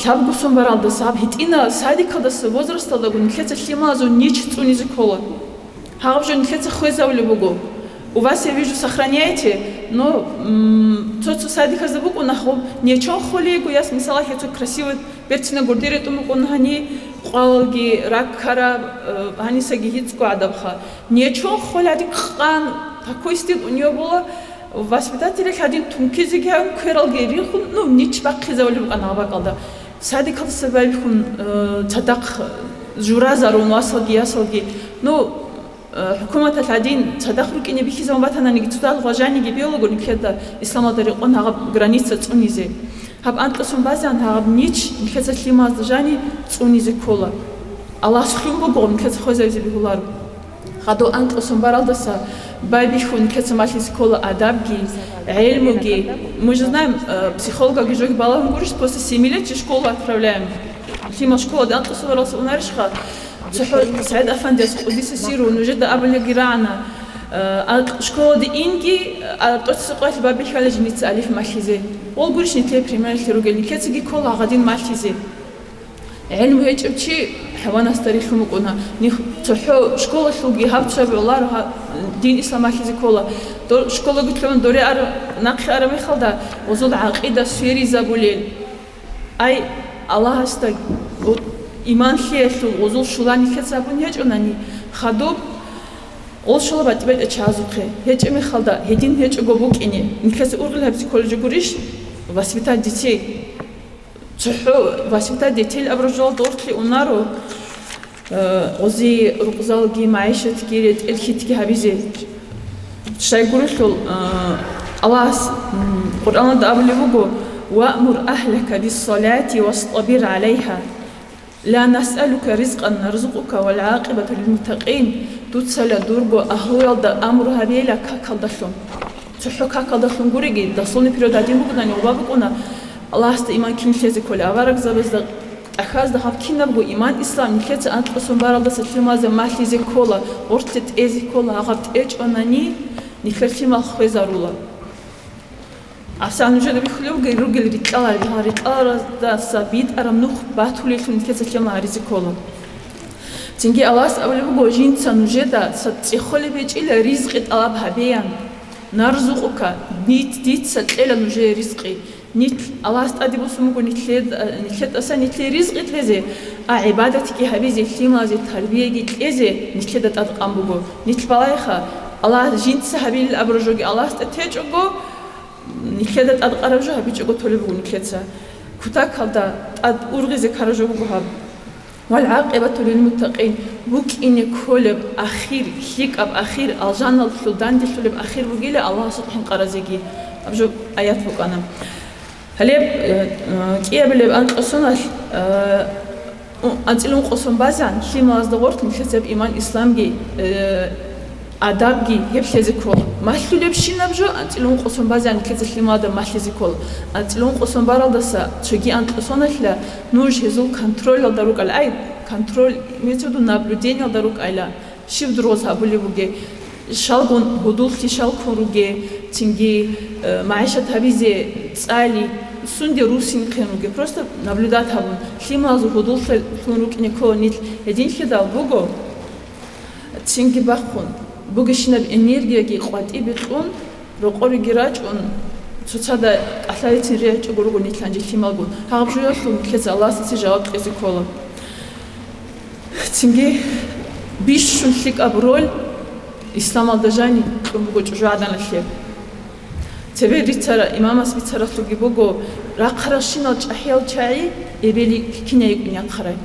лъабго сон баралдаса, гьаб гьитӀина садикалдаса возрасталдаго нилъеца лъималазул нич цӀунизе ккола. Гьаб жо нилъеца хвезавулеб буго. У вас я вижу, сохраняете, но, м, цо-цо садиказда букӀуна гьаб нечон холейго, яс мисалалъе цо красивый берцина гурде ретӀун букӀун гьани, къвалалги, раккараб, э, гьанисаги гьицӀго гӀадабха. Нечон холе гьадин къан, такой стыд у него было, воспитатель гьадин тункизеги гьавун, квералги рихун, ну, нич бахъизавулеб букӀана гьаб бакӀалда. Садикалдаса байбихьун, э, цадахъ журазарун васалги, ясалги. Ну, э, хӀукуматалъ гьадин цадахъ рукӀине бихьизавун батананиги, цодал гъважаниги бегьулаго нилъеда исламалда рекъон гьаб граница цӀунизе. Гьаб анкьасан базегӀан гьаб нич нилъеца лъималазда жани цӀунизе ккола. Аллагьас лъун буго, нилъеца хвезавизе бегьуларо. Гьадул анкьасан баралдаса байбихьун нилъеца малъизе ккола адабги, гӀелмуги. Мы же знаем, э, психологаги жоги балагьун гурищ, после семи лет же школу отправляем. Лъимал школада анкьасан баралдаса унарищха, цохӀо СагӀид Афандияс, къудиса сиру, нужеда абулеги рагӀана, э, а, школада инги, а, тӀоцебесеб къоялъ бабихьала жиница алиф малъизе. Гъол гурищ нилъее примералъе ругел, нилъецаги ккола гьадин малъизе. ГӀелму гьечӀев чи хӀайванасда рилълъун букӀуна. Ниж цохӀо школалъулги гьаб цо гӀоларо гьа-, дин ислам малъизе ккола. Дор-, школаго лъугӀун доре ар-, нахъе араб мехалда, гъозул гӀакъида сверизабулел. Ай, Аллагьасда гъо-, иман лъиялъул гъозул щулани нилъеца абун гьечӀонани, хадуб гъол щола батӀи-батӀи чагӀазухъе. ГьечӀеб мехалда, гьедин гьечӀого букӀине, нилъеца ургъел гьабизе кколеб жо гурищ, воспитать детей. ЦохӀо воспитать детей абураб жоялда гъорлъе унаро, э, гъози рукъзалги, магӀишатги, ретӀел-хьитги гьабизе. Щайгурелъул, э, Аллагьас, м, Къуръаналда абулеб буго: «Ваъмур агьлака биссалати вастабир гӀалайгьа, ла насъалука ризкъан нарзукъука вал гӀакъибату лилмуттакъин». Дуцала дурго агьлуялда амру гьабейила какалдалъун. ЦохӀо какалдалъун гуриги, дословный перевод гьадин бугодани, гъоба букӀуна, Аллагьасда иман кин лъезе ккола, аварагзабазда, тӀахьазда гьаб кинабго иман-ислам нилъеца анкьасан баралдаса лъималазе малъизе ккола, гъорлъе тӀезе ккола, гьаб тӀечӀонани, нилъер лъимал хвезарула. ГьабсагӀат нужеда бихьулеб бугел ругел рикьалаби, гьал рикьалараздаса битӀараб нух батулеллъун нилъеца лъимал гьаризе ккола. Цинги Аллагьас абулеб буго: «Жинца нужеда цӀехолеб гьечӀила ризкъи тӀалаб гьабеян. Нарзукъука, нит-, дица кьела нужее ризкъи». Нилъ-, Аллагьас тӀаде босун буго нилъед-, нилъедаса нилъее ризкъи кьезе, а гӀибадатги гьабизе, лъималазе тарбияги кьезе нилъеда тӀадкъан буго. Нилъ балайха, Аллагь жинца гьабилел абураб жоги Аллагьасда течӀого, нилъеда тӀадкъараб жо гьабичӀого толеб буго нилъеца. Кутакалда тӀад ургъизе ккараб жо буго гьаб. Вал гӀакъибату лилмуттакъин, букӀине кколеб ахир, лъикӀаб ахир, алжаналъул данделъулеб ахир бугила Аллагьасул хӀинкъаразеги. Аб жо аят букӀана. Гьалеб, э, э, кӀиабилеб анкьасуналъ, э, у-, анцӀила ункъо сон базегӀан лъималазда гъорлъ нилъеца гьеб иман-исламги, э, адабги гьеб лъезе ккола. Малъулебщинаб жо анцӀила ункъо сон базегӀан нилъеца лъималазда малъизе ккола. АнцӀила ункъо сон баралдаса цоги анкьасуналъ нуж гьезул контролалда рукӀал-, ай, контроль, имеется в виду, наблюдениялда рукӀайла. Щиб дургъоз гьабулеб бугеб, щалгун гьудуллъи щал ккун ругеб, цинги, э, магӀишат гьабизе цӀали, сунде русин хъен ругеб, просто наблюдать гьабун, лъималазул гьудуллъи лъун рукӀине ккола нилъ. Гьединлъидал буго, цинги бахъун, бугебщинаб энергияги къватӀибе кьун, рокъореги рачӀун, цоцазда кӀалъалецин регӀичӀого руго нилъ гьанже лъималгун. Гьаб жоялъул нилъеца Аллагьасда жаваб кьезе ккола. Цинги бищун лъикӀаб роль исламалда жани кьун буго чӀужугӀаданалъе. Цебе рицара-, имамас бицаралъулги буго, рахъаралщинал чӀахӀиял чагӀи эбели кинай йикӀун яхъарай.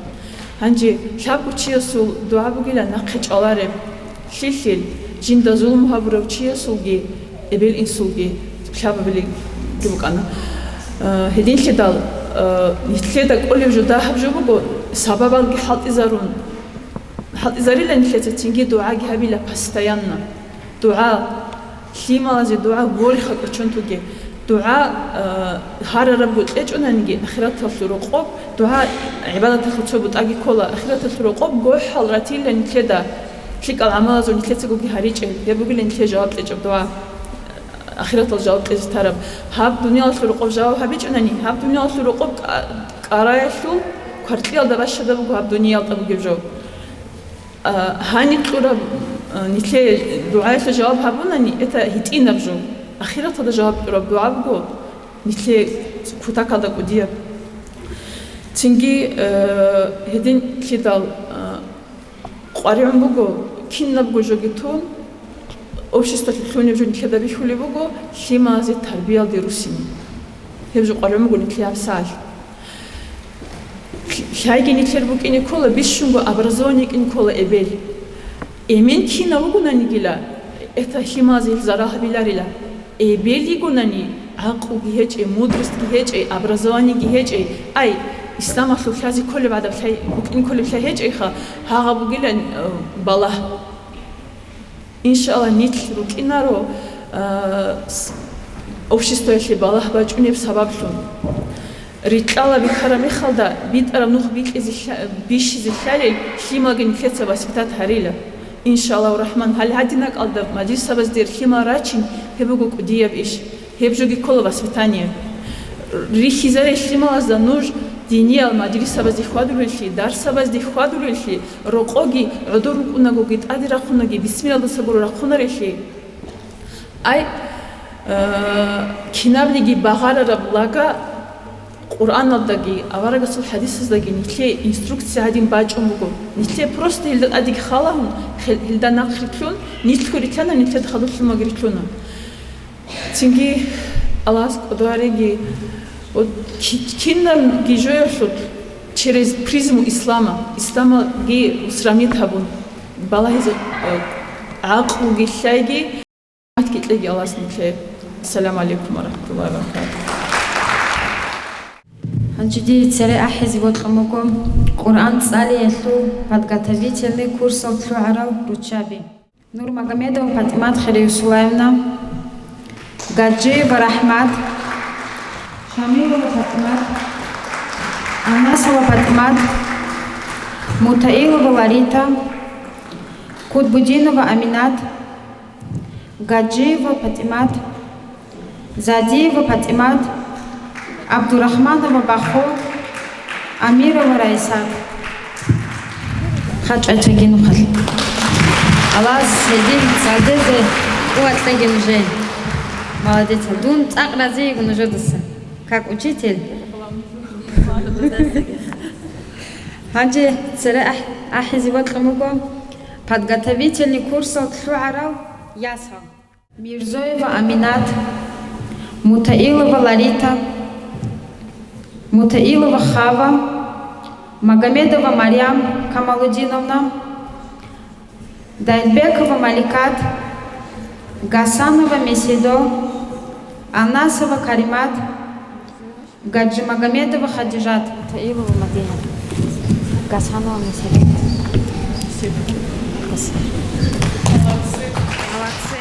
Гьанже лъабго чиясул дугӀа бугила нахъе чӀвалареб. Лъилъил, жинда зулму гьабурав чиясулги эбел-инсулги лъабабилебги букӀана. Э, гьединлъидал, э, нилъеда кӀолеб жо дагьаб жо буго, сабабалги хӀалтӀизарун, хӀалтӀизарила нилъеца, цинги дугӀаги гьабила постоянно. ДугӀа, лъималазе дугӀа гуриха кӀочон туге. ДугӀа, э, гьарарабго кьечӀонаниги, ахираталъул рокъоб, дугӀа гӀибадаталъул цо бутӀаги ккола, ахираталъул рокъоб гохӀал ратила нилъеда. ЛъикӀал гӀамалазул нилъецагоги гьаричӀел, гьеб бугилан нилъее жаваб кьечӀеб дугӀа, ахираталда жаваб кьезе тараб. Гьаб дуниялалъул рокъоб жаваб гьабичӀунани, гьаб дуниялалъул рокъоб кӀа-, кӀараялъул кваркьиялда бащада буго гьаб дуниялда бугеб жо. А, гьаниб кьураб, а, нилъее дугӀаялъул жаваб гьабунани, это гьитӀинаб жо, ахираталда жаваб кьураб дугӀа буго нилъее кутакалда кӀудияб. Цинги, э, гьединлъидал, э, къваригӀун буго, кинабго жоги тун, обществалъе лъунеб жо нилъеда бихьулеб буго, лъималазе тарбиялде руссине. Гьеб жо къваригӀун буго нилъее гьабсагӀат. Лъ-, лъайги нилъер букӀине ккола, бищунго образование кӀине ккола эбел. Эмен кинав вугонаниги, это лъималазе гьел зарал гьабиларила. Эбел йигонани, гӀакълуги гьечӀей, мудростги гьечӀей, образованиеги гьечӀей, ай, исламалъул лъазе кколеб гӀадаб лъай, букӀин кколеб лъай гьечӀейха, гьагъаб бугилан, э, балагь. Иншалла, нилъ рукӀинаро, э, с-, обществоялъе балагь бачӀунеб сабаблъун. Рикьала бихьараб мехалда, битӀараб нух бикьизе лъа-, бищизе лъалел лъималги нилъеца воспитать гьарила. Иншаллагьу рахман, гьал гьадин ракӀалда мажлисабазде лъимал рачин, гьеб буго кӀудияб иш. Гьеб жоги ккола воспитание. Рихьизаре лъималазда нуж диниял мажлисабазде хьвадулеллъи, дарсабазде хьвадулеллъи, рокъоги гӀодор рукӀунагоги, тӀаде рахъунаги, бисмилладаса гуро рахъунарелъи. Ай, э, кинабниги багъарараб лага Къуръаналдаги, аварагасул хӀадисаздаги нилъее инструкция гьадин бачӀун буго. Нилъее просто гьелда тӀадеги халагьун, хел-, гьелда нахърилълъун, нилъго рилълъана, нилъеда хадур лъималги рилълъуна. Цинги Аллагьас кӀодо гьареги, вот ки-, кинабги жоялъулъ через призму ислама, исламалги усрамит гьабун, балагьизе, э, гӀакълуги лъайги, хӀурматги кьеги Аллагьас нилъее. Ассаламу гӀалайкум ва рахматуллагьи ва баракатугь. Гьанже дие цере ахӀизе бокьун буго Къуръан цӀалиялъул подготовительный курсал лъугӀарал руччаби. Нурмагомедова ПатӀимат Хириусулаевна, Гаджиева РахӀмат, Шамилова ПатӀимат, Анасова ПатӀимат, Мутаилова Ларита, Кутбудинова Аминат, Гаджиева ПатӀимат, Задиева ПатӀимат, ГӀабдурахманова Бахо, Амирова Раисат. Хача чагинухъал. Аллагьас гьедин цадезе къуват кьеги нужее. Молодец. Дун цӀакъ рази йиго нужедаса, как учитель. Гьанже цере ахӀ-, ахӀизе бокьун буго подготовительный курсал лъугӀарал ясал. Мирзоева Аминат, Мутаилова Ларита, Мутаилова Хава, Магомедова Марьям Камалудиновна, Дайдбекова Маликат, Гасанова Меседо, Анасова Каримат, Гаджимагомедова Хадижат. Таилова Мадина. Гасанова Меседо. Гас-, молодцы.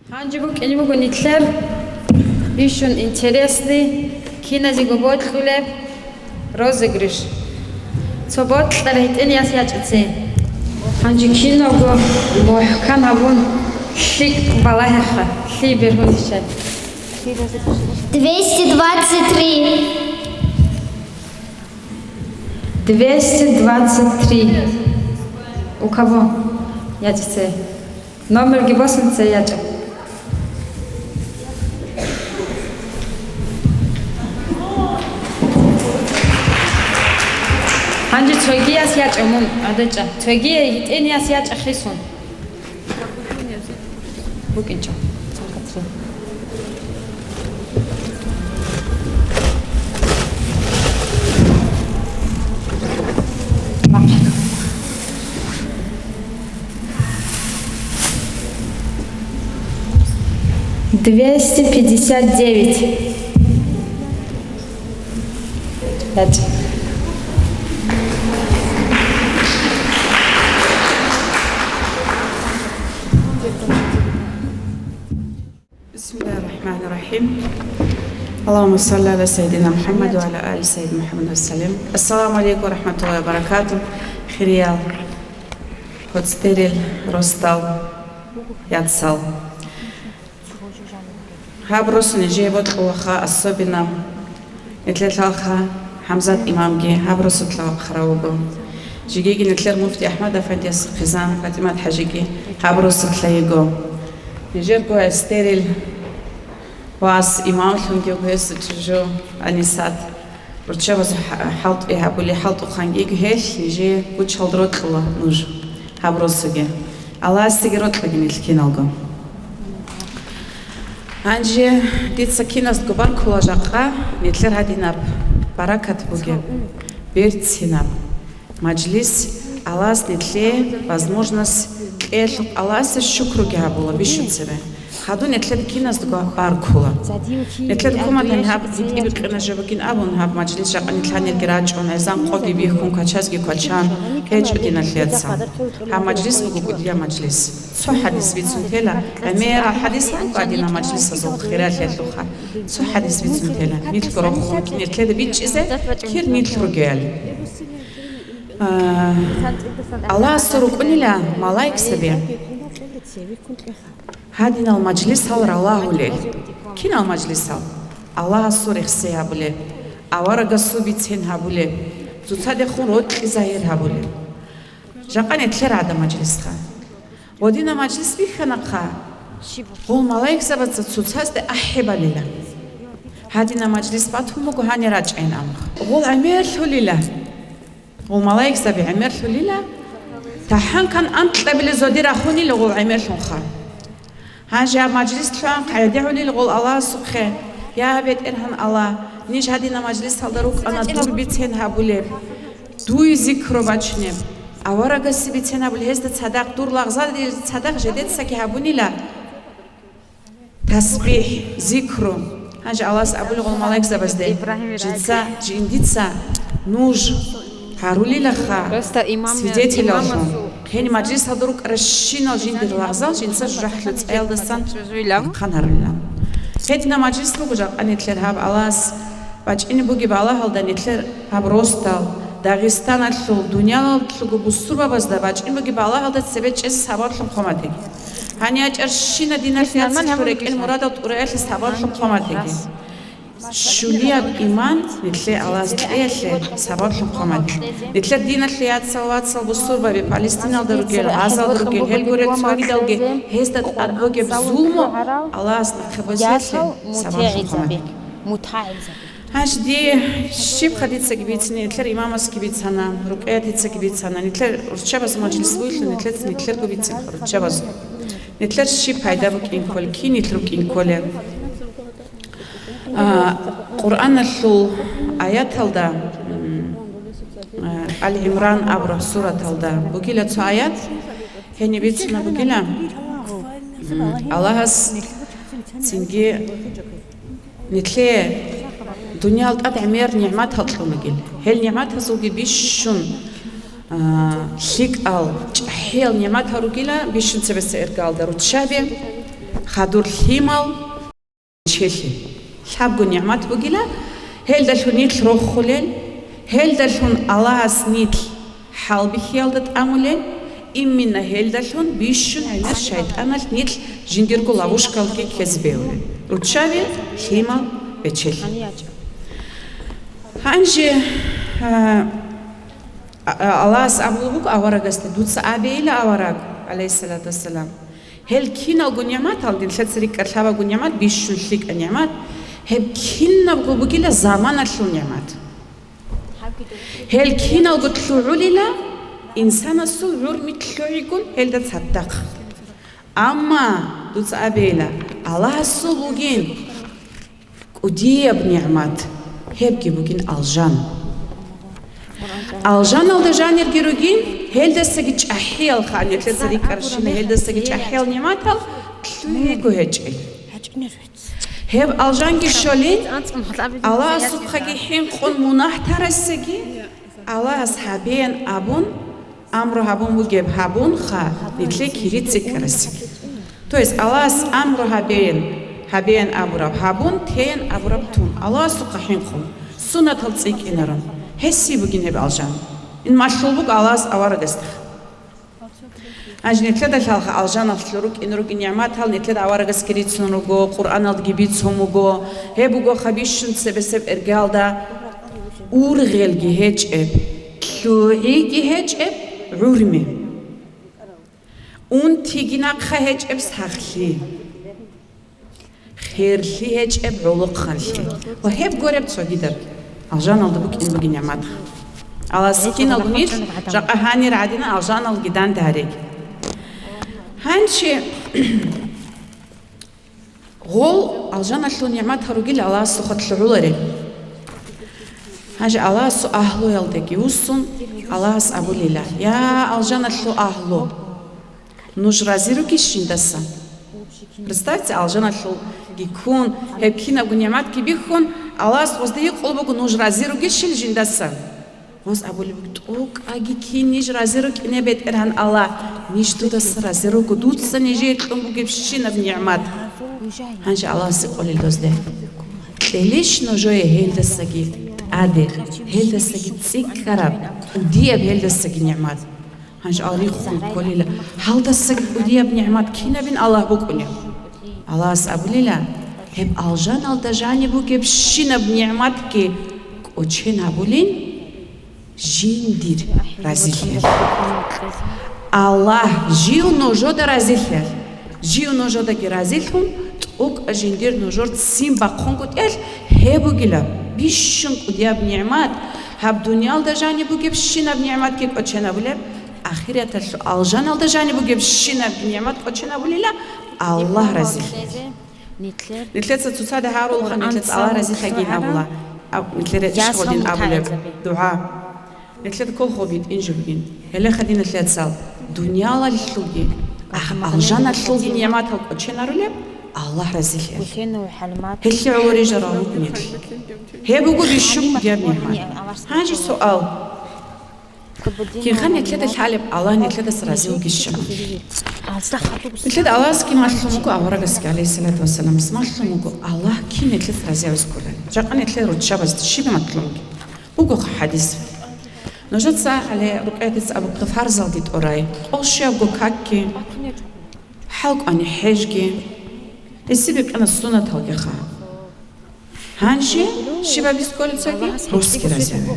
Гьанже букӀине буго нилъер бищун интересный, киназего бокьулеб розыгрыш. Цо бокьарай гьитӀинеяс ячӀа цее. Гьанже киналго мухӀкан гьабун, лъикӀ балагьеха, лъие бергьулищ. Двести двадцать три. Двести двадцать три. У кого? ЯцӀцӀе. Номерги босун цее ячӀа. Гьанже цогияс ячӀа мун, гӀадечӀа. Цогие гьитӀинеяс ячӀа хисун. БукӀинчӀо. Двести пятьдесят девять. Пять. بسم الله الرحمن الرحيم. اللهم صل على سيدنا محمد وعلى آل سيدنا محمد وسلم. السلام عليكم ورحمة الله وبركاته. Хириял. ХоцӀтерил росдал, яцал. Гьаб росу нижее бокьулаха, особенно нилъелъалха ХӀамзат имамги гьаб росулъа вахъарав вуго. Жегиги нилъер муфти АхӀмад афандияс хъизан ПатӀимат хӀажиги гьаб росулъа йиго. Нижерго эстерил вас имамлъунги гьесул чӀужу Анисат. Руччабазул хӀа-, хӀалтӀи гьабули, хӀалтӀухъанги йиго гьелъ, нижее гучалда рокьула нуж гьаб росуги. Аллагьасдаги рокьаги нилъ киналго. Гьанже дица киназдаго баркула жакъа, нилъер гьадинаб баракат бугеб, берцинаб мажлис, Аллагьас нилъее возможность кьеялъухъ Аллагьасе шукруги гьабула бищун цебе. Хадуб нилъеда киназдаго баркула. Нилъеда куматани гьаб гьитӀи-бикъина жо бугин абун, гьаб мажлис жакъа нилъ гьанирги рачӀун, гӀезан къоги бихьун, квачазги квачан, гьечӀо диналъ яцал. Гьаб мажлис буго кӀудияб мажлис. Цо хӀадис бицун тела, гӀемерал хӀадис гьанкӀ гьадинал мажлисазул хиралъиялъухъа. Цо хӀадис бицун тела, нилъго рохун, нилъеда бичӀчӀизе, кир нилъ ругел. А, Аллагьасул рукӀунила малаикзаби. Гьадинал мажлисал ралагьулел. Кинал мажлисал? Аллагьасул рехсей гьабулел, аварагасул бицен гьабулел, цоцадехун рокьи загьир гьабулел. Жакъа нилъер гӀадаб мажлисха. Гъодина мажлис бихьанахъа, гъол малаикзабаца цоцазде ахӀи балила. Гьадина мажлис батун буго гьанир рачӀайин амха. Гъол гӀемерлъулила. Гъол малаикзаби гӀемерлъулила, тахӀан кан анкьабилеб зодир рахунила гъол гӀемерлъунха. Гьанже гьаб мажлис лъугӀан хъайдегӀулила гъол Аллагьасухъе: «Я, БетӀергьан Аллагь, ниж гьадина мажлисалда рукӀана дур бицен гьабулеб, дуе зикру бачунеб, аварагасе бицен гьабулеб, гьезда цадахъ, дур лагъзадерил цадахъ жидецаги гьабунила». ТасбихӀ, зикру. Гьанже Аллагьас абулеб гъол малаикзабазде: «Жинца, жиндица нуж гьарулилаха свидетелаллъун. Гьениб мажлисалда рукӀаращинал жиндир лагъзал жинца жужахӀалъул цӀаялдасан хъан гьарулилан». Гьедина мажлис буго жакъа нилъер гьаб Аллагьас бачӀине бугеб балагьалда, нилъер гьаб росдал, Дагъистаналъул, дуниялалъулго бусурбабазда бачӀине бугеб балагьалда цебе чӀезе сабаблъун хъваматеги. Гьанив ячӀарщина диналъ яцалъул рекӀел мурадал тӀураялъе сабаблъун хъваматеги. Щулияб иман нилъее Аллагьас кьеялъе сабаблъун хъваматеги. Нилъер диналъе яцал вацал бусурбаби Палестиналда ругел, Газалда ругел, гьелгурел цогидалги гьезда тӀад бугеб зулму Аллагьас нахъе босиялъе сабаблъун хъваматеги. Гьанже дие щибха дицаги бицина, нилъер имамасги бицана, рукӀиятицаги бицана, нилъер руччабаз мажлис буйлъу, нилъеца нилъерго бицинха руччабаз. Нилъер щиб пайда букӀин кколеб, кин нилъ рукӀин кколеб? А, Къуръаналъул аяталда, м, а, Али-ГӀимран абураб сураталда бугила цо аят, гьениб бицунеб бугила, м, Аллагьас цинги Нилъее дуниял тӀад гӀемер нигӀматал кьун бугел. Гьел нигӀматазулги бищун, а, лъикӀал, чӀахӀиял нигӀматал ругила, бищун цебеса иргаялда руччаби, хадур лъимал, челъи. Лъабго нигӀмат бугила, гьелдалъун нилъ рохулел, гьелдалъун Аллагьас нилъ хӀалбихьиялда тӀамулел, иммина гьелдалъун бищун гӀемер шайтӀаналъ нилъ жиндирго ловушкалги ккезе бегьулел. Руччаби, лъимал, бечелъи. Гьанже, а, а, Аллагьас абулеб буго аварагасда: «Дуца абейила, авараг, гӀалайгьиссалату вассалам, гьел киналго нигӀматал, нилъеца рикӀкӀад лъабабго нигӀмат, бищун лъикӀа нигӀмат, гьеб кинабго бугила заманалъул нигӀмат». Гьел киналго лъугӀулила, инсанасул гӀурми лъугӀигун гьелда цадахъ. Амма дуца абейила, Аллагьасул бугин кӀудияб нигӀмат, гьебги бугин алжан. Алжаналда жанирги ругин, гьелдасаги чӀахӀиял, ханилъеца рикӀарщина, гьелдасаги чӀахӀиял нигӀматал лъугӀиго гьечӀел. Гьеб алжанги щолин, Аллагьасухъаги хӀинкъун мунагь тарасаги, Аллагьас гьабеян абун, амру гьабун бугеб гьабунха, нилъе кири цӀикӀкӀарасаги. То есть Аллагьас амру гьабеян, гьабеян абураб гьабун, теян абураб тун, Аллагьасухъа хӀинкъун, суннатал цӀикӀкӀинарун. Гьесие бугин гьеб алжан. Ин малъул буго Аллагьас аварагасда. Гьанже нилъеда лъалха алжаналъул рукӀин ругин нигӀматал нилъеда аварагасги рицун руго, Къуръаналдги бицун буго. Гьеб буго хабищун цебесеб эргалда ургъелги гьечӀеб, лъугӀиги гьечӀеб гӀурми. Унтиги нахъа гьечӀеб сахлъи. Херлъи гьечӀеб гӀолохъанлъи ва гьеб гуреб цогидаб алжаналда букӀин бугин нигӀмат. Аллагьас киналго нилъ жакъа гьанир гӀадина алжаналги данде гьареги. Гьанчи гъол алжаналъул нигӀматал ругел Аллагьасухъа лъугӀуларе. Гьанже Аллагьасул агьлуялдаги вуссун, Аллагьас абулила: «Я, алжаналъул агьлу, нуж рази ругищ жиндаса?» Представьте, алжаналъулги ккун, гьеб кинабго нигӀматги бихьун, Аллагьас гъозда гьикъун буго: «Нуж рази ругищил жиндаса?» Гъоз абулеб буго: «ТӀокӀаги кин ниж рази рукӀине, БетӀергьан Аллагь, ниж дудаса рази руго, дуца нижее кьун бугебщинаб нигӀмат». Гьанже Аллагьас гьикъулел дозде: «Кьелищ нужее гьелдасаги тӀаде, гьелдасаги цӀикӀкӀараб, кӀудияб гьелдасаги нигӀмат?» Гьанже ал риххун кколила, гьалдасаги кӀудияб нигӀмат кинабин Аллагь букӀунеб? Аллагьас абулила: «Гьеб алжаналда жаниб бугебщинаб нигӀматги кӀочен гьабулин жиндир разилъиялъ». Аллагь жив нужода разилъиялъ. Жив нужодаги разилъун, тӀокӀаб жиндир нужер ццин бахъунгутӀиялъ гьеб бугила бищун кӀудияб нигӀмат, гьаб дуниялда жаниб бугебщинаб нигӀматги кӀочен гьабулеб, ахираталъул алжаналда жаниб бугебщинаб нигӀмат кӀочен гьабулила Аллагь разилъиялъ. Нилъеца цоцазда гьарулха, нилъеца Аллагь разилъагин абула. Аб-, нилъер речӀчӀ гьодин абулеб дугӀа. Нилъер кколхо битӀин жо бугин. Гьелеха, диналъул вацал, дуниялалъулги, ах-, алжаналъулги нигӀматал кӀоченарулеб Аллагь разилъиялъ. Гьелъие гӀоло рижарал рукӀунел. Гьеб буго бищун кӀудияб нигӀмат. Гьанже суал. Кинха нилъеда лъалеб Аллагь нилъедаса рази вугищ? Нилъеда Аллагьасги малъун вуго, аварагасги, гӀалайгьиссалату вассаламас, малъун вуго, Аллагь кин нилъеца рази гьавизе кколел. Жакъа нилъер руччабазда щиб малъунги буго хадис. Нужеца гьале рукъиятица абухъе фарзалги тӀорай, къолщиябго какги, хӀалкӀвани хӀежги, гьесие бикъина суннаталгиха. Гьанже щиб гьабизе кколел цоги? Росги рази гьаве.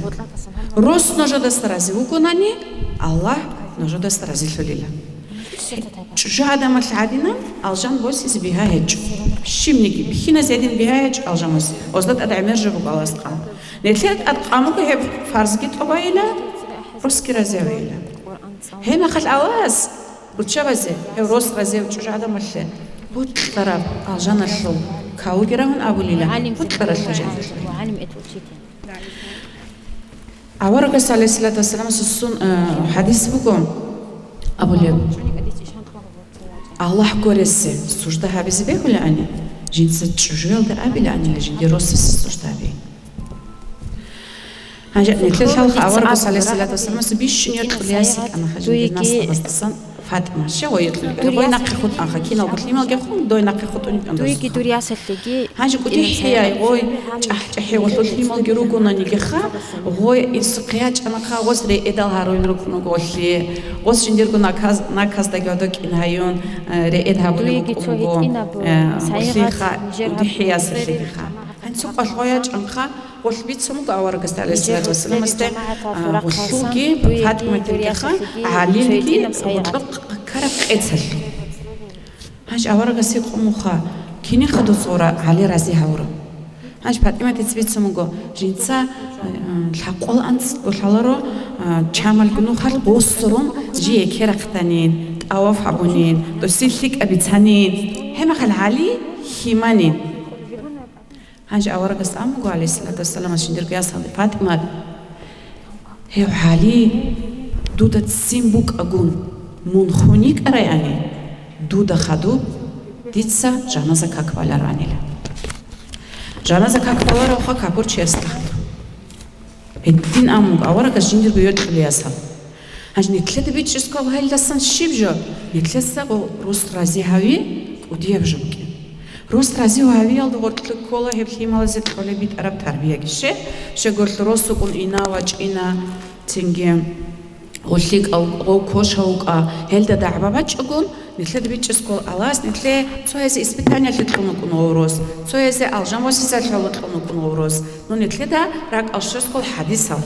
Рос нужедаса рази вугонани, Аллагь нужедаса разилъулила. ЧӀужу гӀадамалъ гӀадинан алжан босизе бигьа гьечӀо. Щибниги бихьиназе гьедин бигьа гьечӀо алжан босизе. Гъозда тӀад гӀемер жо буго Аллагьас къан. Нилъер тӀад къан буго гьеб фарзги тӀобайила, росги рази гьавейила. Гьеб мехалъ Аллагьас руччабазе, гьев рос разияв чӀужу гӀадамалъе, бокьараб алжаналъул кавуги рагьун абулила, бокьаралъул жаналъул. Аварагас, гӀалайгьиссалату вассаламас, сун, э, хадис буго абулеб: «Аллагь гуресе сужда гьабизе бегьулаани, жинца чӀужуялда абилаанила жиндир росасе сужда гьаби». Гьанже нилъер лъалха аварагас, гӀалайгьиссалату вассаламас, бищун йокьулев ясикь ана хажин динасдасан ФатӀима. Щай гъой йокьулев? Гъой нахъе хутӀанха, киналго лъималги хун, дой нахъе хутӀун йикӀан дозухъа. Гьанже кӀудихьияй гъой чӀахӀ-чӀахӀи гъолъул лъималги ругонаниги ха, гъой инсухъе ячӀана ха, гъос реэдал гьарулел рукӀун руго гъолъие, гъос жиндирго наказ-, наказдаги гьадокӀин гьаюн, э, реэд гьабулев вукӀун вуго, э, гъолъие ха, кӀудихьиясалъеги ха. Гьанцукъалъ гъой ячӀанха, гъолъ бицун буго аварагасда, гӀалайгьиссалату вассаламасда, а, гъолъулги, ФатӀиматилгиха, ГӀалилги гъоркьоб ккараб къецалъ. Гьанж аварагас гьикъун муха, киниха дос гъора ГӀали рази гьавураб? Гьанж ФатӀиматица бицун буго, жинца, а, лъакъол анцӀго лъаларо, а, чамалгун нухалъ гъосорун жие керахъданин, тӀаваф гьабунин, досие лъикӀаб бицанин, гьебмехалъ ГӀали хьиманин. Гьанже аварагас абун буго, гӀалайгьиссалату вассаламас, жиндирго ясалде: «ФатӀимат, гьев ГӀали дуда ццин букӀагун, мун хун йикӀарайани, дуда хадуб дица жаназа как балароанила». Жаназа как баларавха капур чиясда хадуб. Гьедин абун буго аварагас жиндирго йокьулев ясал. Гьанже нилъеда бичӀчӀизе ккола гьелдасан щиб жо? Нилъеца гъо-, рос рази гьави кӀудияб жо букӀин. Рос рази гьавиялда гъоркье ккола гьеб лъималазе кьолеб битӀараб тарбияги. Щай? Щай гурони, рос вукӀун ина, вачӀина, цинги гъуллъикӀав, гъов кошав вукӀа, гьелда дагӀба бачӀого, нилъеда бичӀчӀизе ккола Аллагьас, нилъее цо гьезе испытаниялъе кьун вукӀун гъов рос, цо гьезе алжан васизалъе кьун вукӀун гъов рос. Ну, нилъеда ракӀалде щвезе ккола хӀадисал.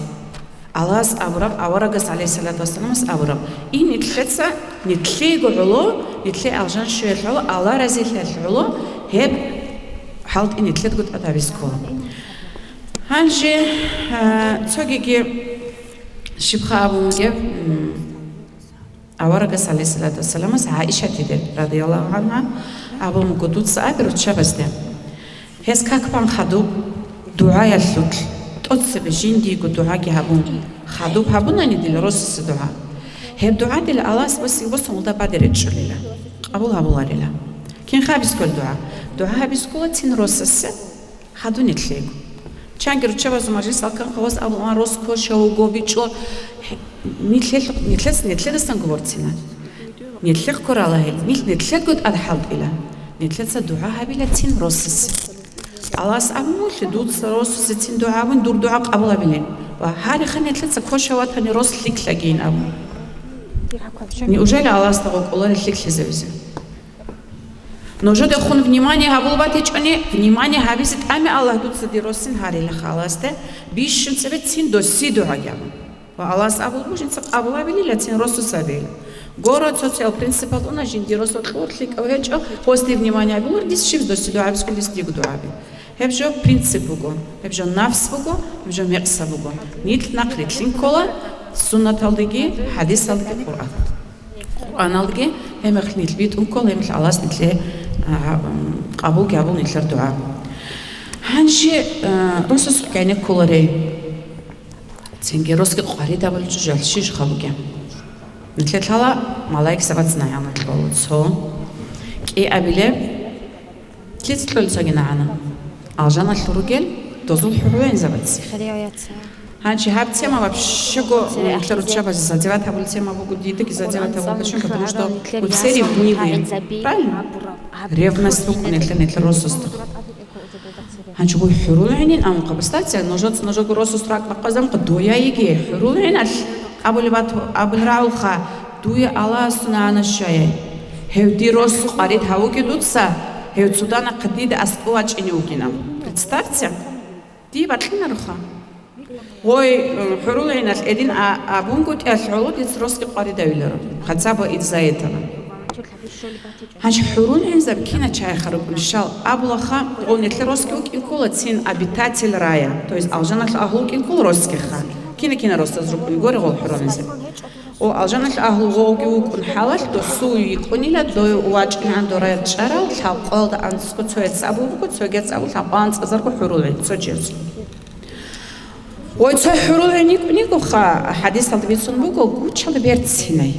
Аллагьас абураб, аварагас, гӀалайгьиссалату вассаламас абураб: «И нилъеца, нилъего гӀоло, нилъее алжан щвеялъ гӀоло, Аллагь разилъиялъ гӀоло, гьеб хӀалтӀи нилъедго тӀад гьабизе ккола». Гьанже, а, цогиги щибха абун бугеб, м, аварагас, гӀалайгьиссалату вассаламас, ГӀаишатиде, радияллагьу гӀангьа, абун буго: «Дуца абе руччабазде, гьес как бан хадуб дугӀаялъулъ, тӀоцебе жиндиего дугӀаги гьабун, хадуб гьабунани дила росасе дугӀа, гьеб дугӀа дила Аллагьас босизе босун гьелда баде речӀчӀулила, къабул гьабуларила». Кин гьабизе ккола дугӀа? ДугӀа гьабизе ккола цин росасе, хадуб нилъего. Чанги руччабазул мажлисалъ кканха, гъос абула: «Рос кошав вуго, бичӀчӀо». Нилъелъ-, нилъец-, нилъедасанго борцина. Нилъехъ ккарала гьел. Нилъ нилъедго тӀад хӀалтӀила. Нилъеца дугӀа гьабила цин росасе. Аллагьас абун буго: «Дуца росасе цин дугӀа гьабун, дур дугӀа къабул гьабилин». Ва гьариха нилъеца кошав ватани рос лъикӀлъагийин абун. Неужели Аллагьасда гъоркьоларел лъикӀлъизабизе? Нужедехун внимание гьабулеб батичӀони, внимание гьабизе тӀаме Аллагь дуца дир росин гьарила халасде, бищун цебе цин досие дугӀаги гьабун. Ва Аллагьас абулеб буго жинца къабул гьабилила цин росасабила. Гуро, цо-цоял принципал уна, жиндир росулъ лъикӀав гьечӀо, гъосде внимание гьабуларо, дис щиб досие дугӀа гьабизе ккун, дис диего дугӀа гьаби. Гьеб жо принцип буго, гьеб жо нафс буго, гьеб жо мекъса буго. Нилъ нахърилълъин ккола суннаталдеги, хӀадисалдеги, Къуръан. Къуръаналдеги гьеб мехалъ нилъ битӀун ккола, гьеб мехалъ Аллагьас нилъее, а, м, къабулги гьабун нилъер дугӀа. Гьанже, а, росас гӀенекколарей. Цинги росги къварид гьабулел чӀужуялъ щибха бугеб? Нилъер лъала малаикзабацин гӀанатӀ кьола цо кӀиабилеб. Лъица кьолел цогин гӀана? Алжаналъур ругел дозул хӀурулгӀинзабац. Гьанчи гьаб тема вообще-го, м, нилъер руччабазе задевать гьабулеб тема буго, дидаги задевать гьабулеб, потому что мы все ревнивые. Правильно? Ревность буго нилъер, нилъер росасда. Гьанчи гъой хӀурулгӀинин, амма представьте, нужеца, нужего росас ракӀ бахъазамха, дояйиги хӀурулгӀиналъ абулеб бат-, абулеб рагӀулха, дуе Аллагьасун гӀана щаяй. Гьев дир рос къварид гьавуге дуца, гьев цо дагьаб дида аскӀов вачӀине вугинав. Представьте, дие бокьинароха. Гъой, м, хӀурулгӀиналъ эдин а-, абунгутӀиялъ гӀоло дица росги къварид гьавиларо, хотя бы из-за этого. Гьанчи хӀурулгӀинзаби кина чайха рукӀун щал абулаха, гъов нилъер росги вукӀин ккола цин обитатель рая, то есть алжаналъул агьлу вукӀин ккола росгиха. Кина-кина росаз рукӀун гуро гъов хӀурулгӀинзаби. О, алжаналъул агьлу гъовги вукӀун хӀалалъ, досул йикӀунила дой вачӀинегӀан дора чӀарал лъабкъоялда анцӀго цояц абу буго, цогияц абу лъабкъоялда анцӀазарго хӀурулгӀин, цо чияс. Ой, цо хӀурулгӀин йикӀун йигоха, хӀадисалда бицун буго, гучал берцинай.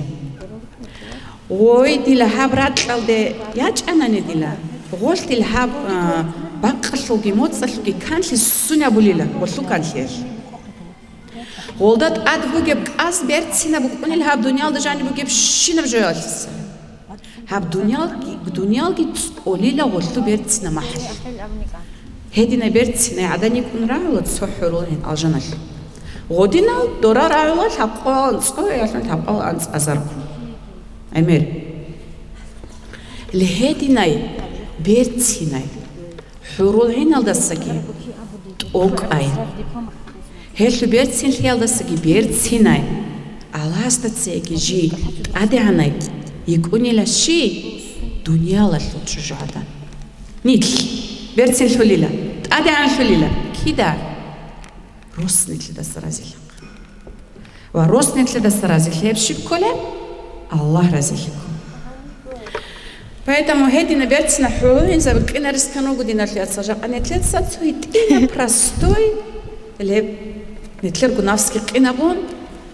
Ой, дила гьаб ракьалде ячӀанани дила, гъолъ дила гьаб, а, бакъалъулги моцӀалъулги канлъи сунабулила, гъолъу канлъиялъ. Гъолда тӀад бугеб кӀаз берцинаб букӀунел гьаб дуниялда жаниб бугебщинаб жоялъиса. Гьаб дуниялги, дуниялги цӀолила гъолъу берцина махӀал. Гьединай берцинай гӀадан йикӀун рагӀула цо хӀурулгӀин алжаналъ. Гъодинал дора рагӀула лъабкъоялда анцӀго, ялъун лъабкъоялда анцӀазарго. ГӀемер. Гьединай берцинай хӀурулгӀиналдасаги тӀокӀай. Гьелъул берцинлъиялдасаги берцинай, Аллагьасда цеги жий тӀадегӀанай йикӀунила щий дуниялалъул чӀужугӀадан. Нилъ берцинлъулила, тӀадегӀанлъулила. Кида? Рос нилъедаса разилъахъ. Ва рос нилъедаса разилъи гьеб щиб кколеб? Аллагь разилъи ккола. Поэтому гьедина берцина хӀурулгӀинзаби къинарис ккан руго, диналъул яцал, жакъа нилъеца цо гьитӀина простой леб, нилъерго нафсги къинабун,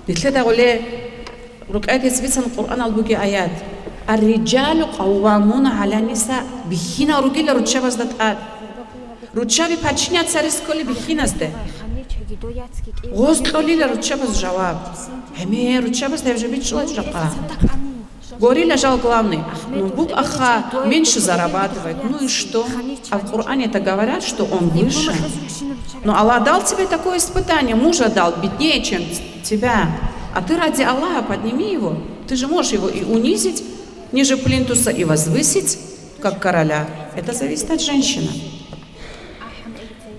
нилъеда гъоле рукъядица бицана Къуръанал бугеб аят: «Ар-риджалу къаввамуна гӀалан-ниса», бихьинал ругила руччабазда тӀад. Руччаби подчиняться гьарис кколеб бихьиназде. Гъоз кьолила руччабаз жаваб. Гьеме, руччабаз гьеб жо бичӀчӀулач жакъа. Горила жал главный. Ну, букӀаха, меньше зарабатывает. Ну и что? А в Коране-то говорят, что он выше. Но Аллах дал тебе такое испытание. Мужа дал беднее, чем тебя. А ты ради Аллаха подними его. Ты же можешь его и унизить ниже плинтуса, и возвысить, как короля. Это зависит от женщины.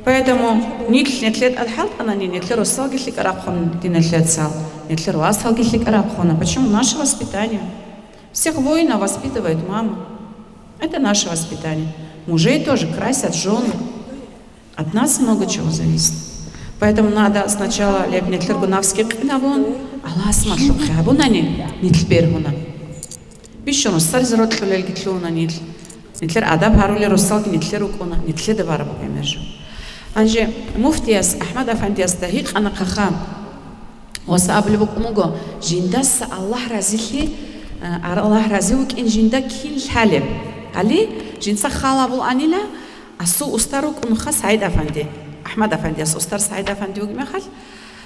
Поэтому нилъ нилъер тӀад хӀалтӀанани, нилъер росалги лъикӀараб хъун, динилъецал, нилъер васалги лъикӀараб хъуна. Почему? Наше воспитание. Всех воинов воспитывает мама. Это наше воспитание. Мужей тоже красят жены. От нас много чего зависит. Поэтому надо сначала леб нилъер гунавски къинабун, Аллагьас малъухъе гьабунани, нилъ бергьуна. Бищун росаризе рокьулелги лъугьуна нилъ. Нилъер адаб гьарулел росалги нилъер рукӀуна, нилъеда бараб гӀемер жо. Гьанже муфтияс АхӀмад-афандиясда гьикъана хъаха. Васа абулеб букӀун буго, жиндаса Аллагь разилъи, а, Аллагь рази вукӀин жинда кин лъалеб. Гьале, жинца хал гьабуланила, асул устар рукӀунха СагӀид-афанди. АхӀмад-афандияс устар СагӀид-афанди вугеб мехалъ,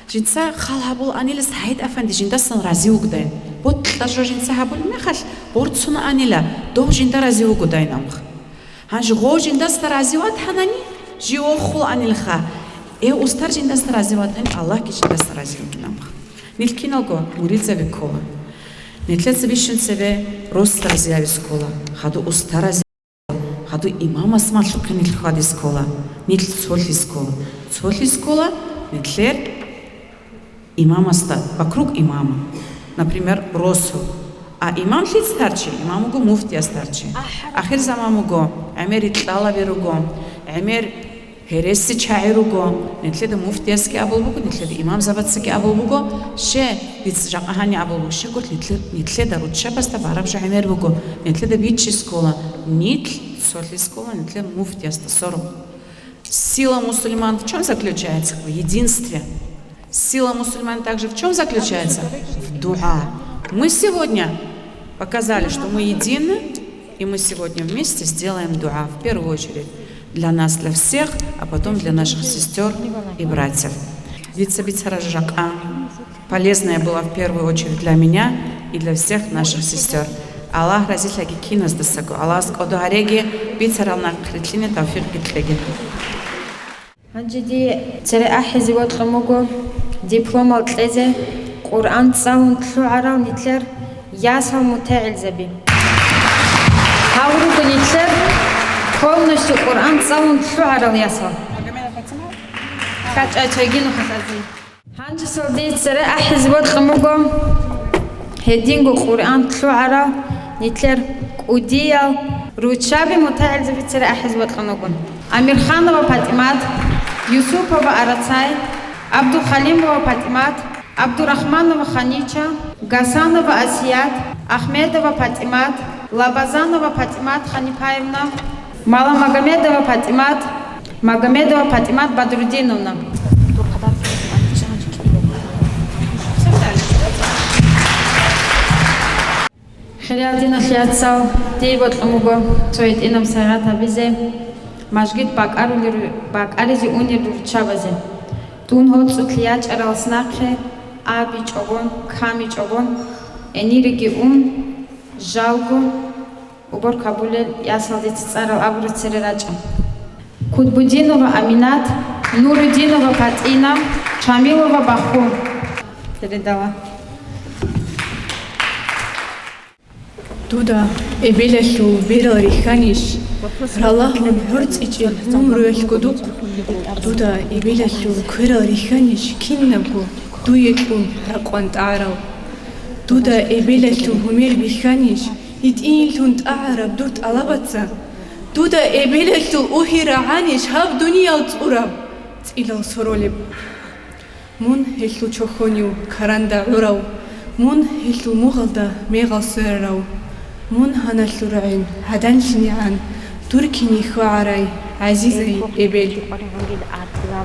жинца хал гьабуланила СагӀид-афанди жиндасан рази вугодайин. Бокьа жо жинца гьабулеб мехалъ, борцунаанила, дов жинда рази вугодайин амха. Гьанже гъов жиндаса рази ватанани, жив вохуланилха. Э, устар жиндаса рази ватани, Аллагьги жиндаса рази вукӀинамха. Нилъ киналго муридзаби ккола. Нилъеца бищун цебе рос разиявис ккола, хаду устар рази, хаду имамас малъухъе нилъ хьвадис ккола, нилъ цолъис ккола. Цолъис ккола нилъер имамасда, вокруг имама, например, росу. А имам лъиц тарчи? Имам вуго муфтияс тарчи. Ахир заман вуго, гӀемер рикьалаби руго, гӀемер гьереси чагӀи руго. Нилъеда муфтиясги абул буго, нилъеда имамзабацаги абул буго, ще, дица жакъа гьани абул буго, щего нилъе-, нилъеда руччабазда бараб жо гӀемер буго, нилъеда биччи ккола, нилъ цолъи ккола, нилъер муфтиясда сорухъ. Сила мусульман в чём заключается? В единстве. Сила мусульман также в чём заключается? В дуа. Мы сегодня показали, что мы едины, и мы сегодня вместе сделаем дуа, в первую очередь для нас, для всех, а потом для наших сестёр и братьев. Дица бицараб жакъа полезная была в первую очередь для меня и для всех наших сестёр. Аллагь разилъаги киназдасаго, Аллагьас кӀодо гьареги, бицарал нахърилълъине тавфикъги кьеги. Гьанже дие цере ахӀизе бокьун буго дипломал кьезе, Къуръан цӀалун лъугӀарал нилъер ясал мутагӀилзаби. Гьав руго нилъер полностью Къуръан цӀалун лъугӀарал ясал. КьачӀай цойги нухалъ ази. Гьанжесалде цере ахӀизе бокьун буго гьединго Къуръан лъугӀарал нилъер кӀудиял руччаби мутагӀилзаби цере ахӀизе бокьун буго: Амирханова ПатӀимат, Юсупова Арацай, Абдулхалимова ПатӀимат, Абдурахманова Ханича, Гасанова Асият, Ахмедова ПатӀимат, Лабазанова ПатӀимат Ханипаевна, Маламагомедова ПатӀимат, Магомедова ПатӀимат Бадрудиновна. Хириял диналъул яцал, дие бокьун буго цо гьитӀинаб сайигъат гьабизе, мажгит бакӀарулел ру-, бакӀаризе унел руччабазе. Дун гьоцӀулъ ячӀаралас нахъе абичӀого, камичӀого, гӀениреги ун, жалго, уборка гьабулел ясал дица цӀарал абураб цере рачӀа: Кутбудинова Аминат, Нурудинова ПатӀина, Чамилова Баху. Передала. Дуда эбелалъул берал рихьанищ, ралагьун гӀорцӀичӀел гӀумруялъ гудухъ? Дуда эбелалъул кверал рихьанищ, кинабго дуе кьун ракъван тӀагӀарал? Дуда эбелалъул гьумер бихьанищ, гьитӀинлъун тӀагӀараб дур тӀалабаца? Дуда эбелалъул угьи рагӀанищ гьаб дуниял цӀураб, цӀилал соролеб? Мун гьелъул чохьонив каранда гӀурав, мун гьелъул мугъалда мегъал сверарав, мун гьаналъур гӀин гӀаданлъинегӀан дур кинихьа гӀарай, гӀазизай эбел.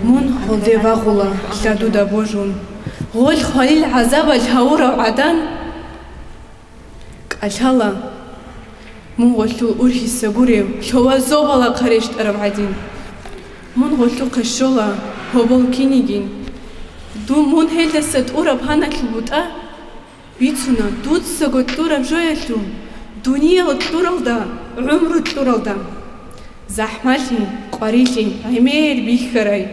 Мун гъолде вагъула лъадуда божун, гъол хвалил гӀазабалъ гьавурав гӀадан. КӀалъала, мун гъолъул ургьиса гурев, лъова зобала хъа рещтӀараб гӀадин. Мун гъолъухъе щола гьобол кинигин. Дун мун гьелдаса тӀураб гьаналъул бутӀа бицуна, дуцаго кьураб жоялъул, дуниял кьуралда, гӀумру кьуралда. ЗахӀмалъи, къварилъи, гӀемер бихьарай,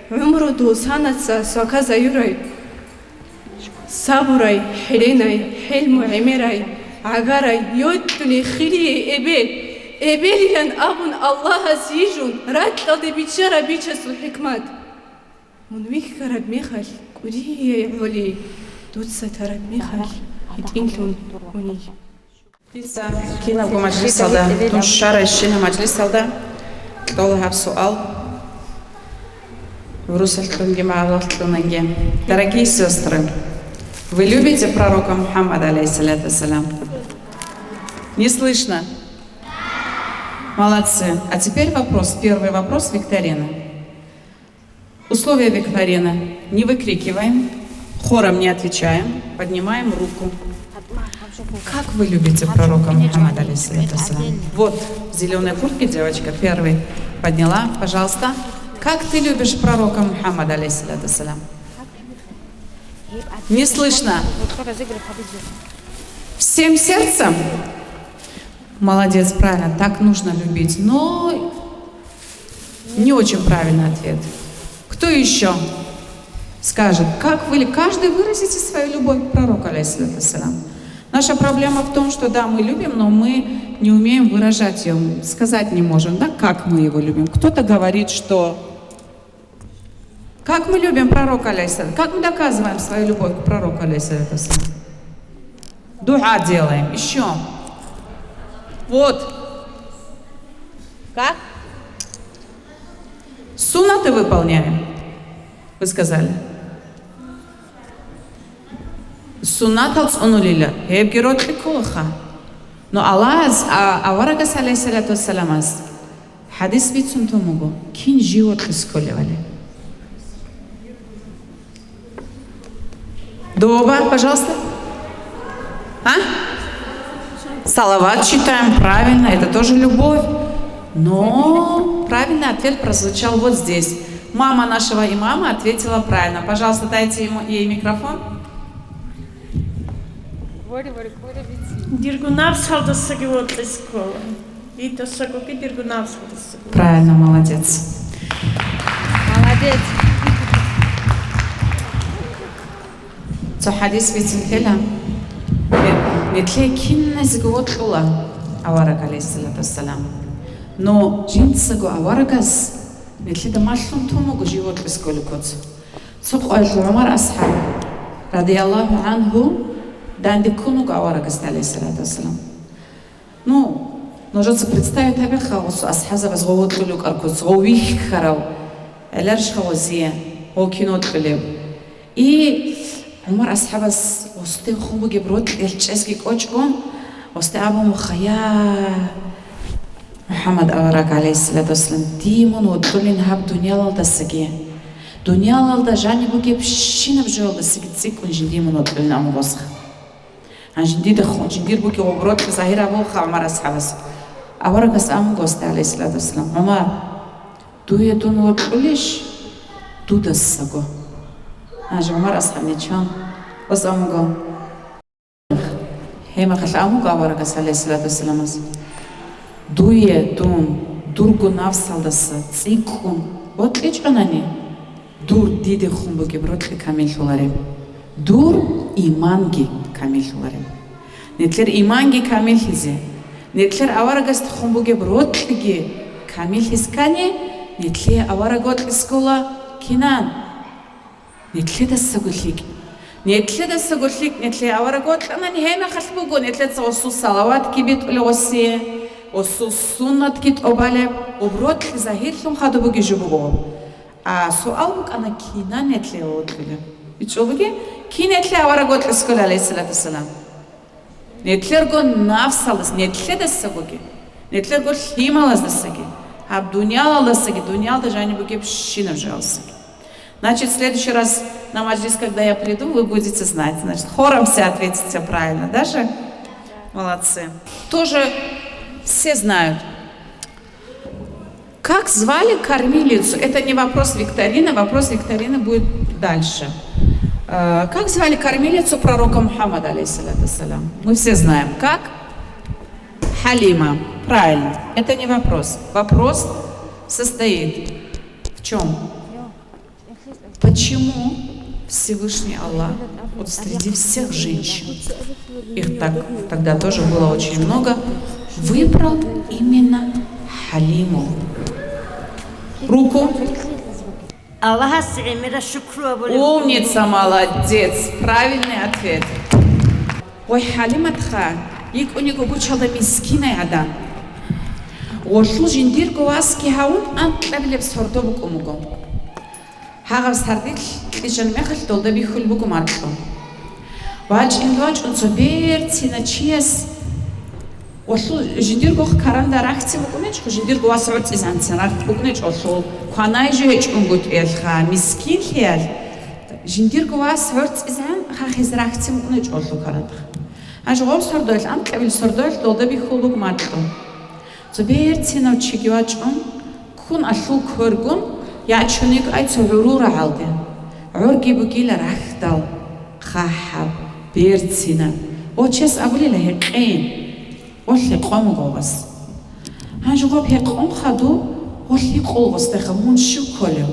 гӀумру дул санаца сваказаюрай. Сабурай, хӀеренай, хӀелму гӀемерай, гӀагарай, йойтлъуни хирие эбел, эбелилан абун Аллагьас йижун, ракьалде биччараб бичасул хӀикмат. Мун вихьараб мехалъ кӀудияй гӀолей, дуца тараб мехалъ гьитӀинлъун гьуней. Дица кинабго мажлисалда, дун щварай щина мажлисалда кьола гьаб суал. Урусалъунги магӀаруллъунги. Дорогие сестры, вы любите пророка Мухаммада, алейхиссалату вассалям? Не слышно. Молодцы. А теперь вопрос, первый вопрос викторины. Условия викторины. Не выкрикиваем, хором не отвечаем, поднимаем руку. Как вы любите пророка Мухаммада, алейхиссалату вассалям? Вот, в зелёной куртке девочка первый подняла, пожалуйста. Как ты любишь пророка Мухаммада, алейхиссалату вассалям? Не слышно. Всем сердцем? Молодец, правильно, так нужно любить. Но не очень правильный ответ. Кто еще скажет, как вы, каждый выразите свою любовь к пророку, алейхиссалату вассалям. Наша проблема в том, что да, мы любим, но мы не умеем выражать ее, сказать не можем, да, как мы его любим. Кто-то говорит, что как мы любим пророка, алейхиссалам, как мы доказываем свою любовь к пророку, алейхиссалату вассалам? Дуа делаем, еще. Вот. Как? Суннаты выполняем. Вы сказали. Суннатал цӀунулила, гьебги рокьи кколаха. Но Аллагьас, а, аварагас, алейхиссалату вассаламас, хӀадис бицун тун буго, кин жив вокьизе кколевали. Доба, пожалуйста. А? Салават читаем, правильно, это тоже любовь. Но правильный ответ прозвучал вот здесь. Мама нашего имама ответила правильно. Пожалуйста, дайте ему, ей микрофон. Дирго напсалдасаги вокьизе ккола. Дидасагоги дирго напсалдасаги. Правильно, молодец. Молодец. Цо хӀадис бицин тела, нилъее киназего вокьула авараг, алейхиссалату вассалам. Но жинцаго аварагас нилъеда малъун тун буго жив вокьизе кколеб куц. Цо къоялъ ГӀумар асхӀаб, радияллагьу гӀанху, данде ккун вуго аварагасда, гӀалайгьиссалату вассалам. Ну, нужеца представить гьабеха, гъосул асхӀабзабаз гъов вокьулев вукӀарго, гъов вихьарав, гӀеларищха гъозие, гъов кин вокьулев. И ГӀумар асхӀабас гъосде хун бугеб рокьи чӀезги кӀочӀго, гъосде абун буха: «Я МухӀаммад авараг, гӀалайгьиссалату вассалам, дие мун вокьулин гьаб дуниялалдасаги, дуниялалда жаниб бугебщинаб жоялдасаги цӀикӀкӀун жиндие мун вокьулин», – абун гъосха. Гьанже дида хун жиндир бугеб гъоб рокьи загьир гьабулха ГӀумар асхӀабас. Аварагас абун гъосда, гӀалайгьиссалату вассалам: «ГӀумар, дуе дун вокьулищ дудасаго?» Гьанже ГӀумар асхӀаб нечан гъос абун буго. Гьеб мехалъ абун буго аварагас, гӀалайгьиссалату вассаламас: «Дуе дун дурго нафсалдаса цӀикӀкӀун вокьичӀонани, дур диде хун бугеб рокьи камиллъулареб, дур иманги камиллъулареб». Нилъер иманги камиллъизе, нилъер аварагасда хун бугеб рокьиги камиллъизе ккани, нилъее авараг вокьизе ккола кинан? Нилъедасаго лъикӀ. Нилъедасаго лъикӀ нилъее авараг вокьанани, гьеб мехалъ буго нилъеца гъосул салаватги битӀулеб гъосие, гъосул суннатги тӀубалеб, гъоб рокьи загьирлъун хадуб бугеб жо буго. А суал букӀана, кинан нилъее вокьулеб? БичӀчӀулебги, кин нилъее авараг вокьизе ккола, гӀалайгьиссалату вассалам? Нилъерго нафсалдаса, нилъедасагоги, нилъерго лъималаздасаги, гьаб дуниялалдасаги, дуниялда жаниб бугебщинаб жоялдасаги. Значит, в следующий раз на маджлис, когда я приду, вы будете знать. Значит, хором все ответите правильно, да же? Молодцы. Тоже все знают. Как звали кормилицу? Это не вопрос викторины, вопрос викторины будет дальше. Э, как звали кормилицу пророка Мухаммада, алейхиссалату вассалям? Мы все знаем. Как? Халима. Правильно. Это не вопрос. Вопрос состоит в чем? Почему Всевышний Аллах Вот среди всех женщин, их так тогда тоже было очень много, выбрал именно Халиму. Руку. Аллагьас гӀемера шукру абулеб. Умница, молодец, правильный ответ. Гъой Халиматха йикӀун йиго гучалда мискинай гӀадан. Гъолъул жиндирго васги гьавун анкьабилеб сордо букӀун буго. Гьагъаб сардилъ кьижан мехалъ долда бихьулеб буго макьу. ВачӀин-вачӀун цо берцина чияс гъолъул жиндирго каранда рахьцин букӀунечӀо, жиндирго вас гӀорцӀизанцин рахь букӀунечӀо гъолъул, кванай жо гьечӀунгутӀиялъха, мискинлъиялъ, жиндирго вас гӀорцӀизан хахизе рахьцин букӀунечӀо гъолъул карандах. Гьанже гъоб сордоялъ, анкьабил сордоялъ долда бихьулеб буго макьу. Цо берцинав чиги вачӀун, ккун алъул квергун, ячун йикӀай цо гӀурул рагӀалде. ГӀорги бугила рахьдал, хъахӀаб, берцинаб. О, чияс абулила гьекъейин, о, гьекъон вуго гъос. Гьанже гъоб гьекъон хадув, о, гьикъула гъосдехун, мун щив кколев?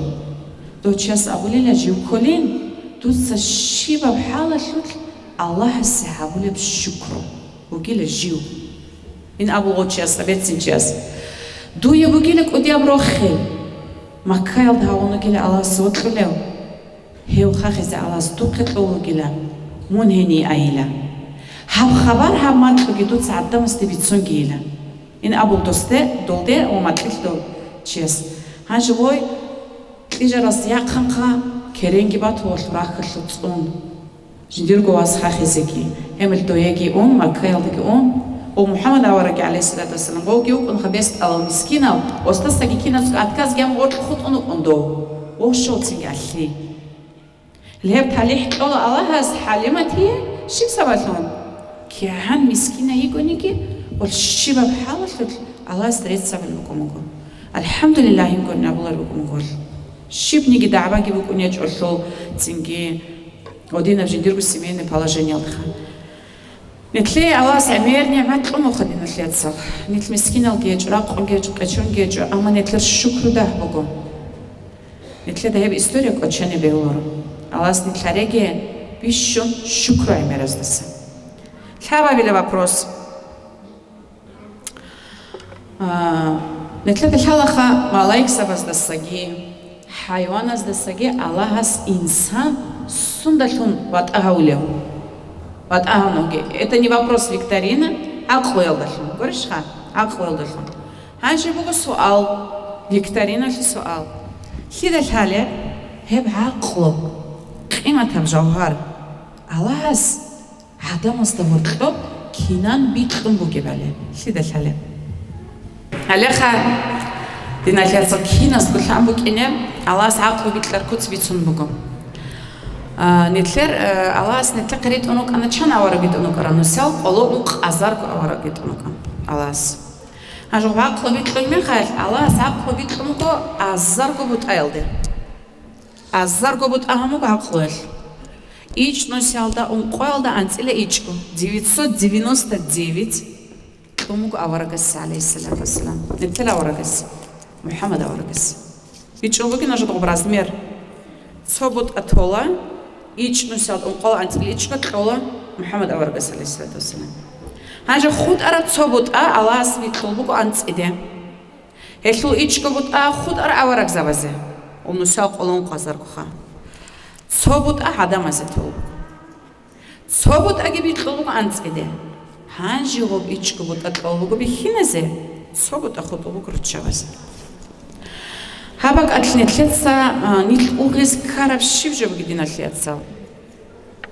Дов чияс абулила жив кколин, дуца щибаб хӀалалъулъ Аллагьасе гьабулеб шукру вугила жив. Ин абула гъов чияс, берцинчияс: «Дуе бугила кӀудияб рохел, Маккаялда гьавун вугила Аллагьас вокьулев, гьев хахизе Аллагьас духъе кьов вугила, мун гьение айила. Гьаб хабар, гьаб макьуги дуца гӀадамазде бицунгийила». Ин абул досде, долде ва макьилъ дов чияс. Гьанже гъой кьижарас яхъанхъа керенги батулалъ рахьалъул цӀун. Жиндирго вас хахизеги, гьемил доеги ун, Маккаялдаги ун, о, МухӀаммад авараги, гӀалайгьиссалату вассалам, гъовги вукӀун хабестӀалав мискинав, остасаги кинабго отказги гьабун гъоркь хутӀун вукӀун дов, вошавцинги алъи. Гьеб талихӀ кьола Аллагьас ХӀалиматие щиб сабаблъун? КигӀан мискина йигониги, гъол щибаб хӀалалъулъ Аллагьас рецц абулеб букӀун буго. АлхӀамдулиллагь, гьин гурин абулареб букӀун буго. Щибниги дагӀбаги букӀун гьечӀолъул, цинги гьодинаб жиндирго семейный положениялдха. Нилъее Аллагьас гӀемер нигӀмат кьун буго, диналъ яцал. Нилъ мискиналги гьечӀо, ракъунги гьечӀо, къечонги гьечӀо, амма нилъер шукру дагь буго. Нилъеда гьеб история кӀочене бегьуларо. Аллагьас нилъ гьареги бищун шукру гӀемераздаса. Лъабабила вопрос. А, нилъеда лъалаха малаикзабаздасаги, хӀайваназдасаги Аллагьас инсан сундалъун ватӀа гьавулев? ВатӀа гьавунаги. Это не вопрос викторина, гӀакълуялдалъун. Гурищха? ГӀакълуялдалъун. Гьанже буго суал, викториналъе суал. Лъида лъалеб гьеб гӀакълу, къиматаб жавгьар? Аллагьас гӀадамазда гьоркьоб кинан бикьун бугебали лъида лъалеб? Гьалеха, диналъ яцал, киназго лъан букӀине Аллагьас гӀакълу бикьар куц бицун буго. А, нилъер, э, Аллагьас нилъехъе ритӀун рукӀана чан авараг витӀун вукӀарав? Нусал къоло ункъазарго авараг витӀун вукӀан Аллагьас. Гьанже гӀакълу бикьун мехалъ, Аллагьас гӀакълу бикьун буго азарго бутӀаялде. Азарго бутӀа гьамуго гӀакълуялъ. ИчӀнусиялда ункъоялда анцӀила ичӀго, девятьсот девяносто девять, кьун буго аварагас, гӀалайгьиссалату вассалам. Нилъер аварагас, МухӀаммад аварагас. ИчӀун бугин нужеда гъоб размер. Цо бутӀа тола, ичӀнусиялда ункъоялда анцӀила ичӀго кьола МухӀаммад аварагас, гӀалайгьиссалату вассалам. Гьанже хутӀараб цо бутӀа Аллагьас бикьул буго анцӀиде. Гьелъул ичӀго бутӀа хутӀараб аварагзабазе, унусал къоло ункъазаргоха. Цо бутӀа гӀадамазе толеб буго. Цо бутӀаги бикьул буго анцӀиде. Гьанже гъоб ичӀго бутӀа кьол буго бихьиназе, цо бутӀа хутӀул буго руччабазе. Гьаб бакӀалъ нилъеца, а, нилъ угъизе ккараб щиб жо бугеб, диналъ яцал?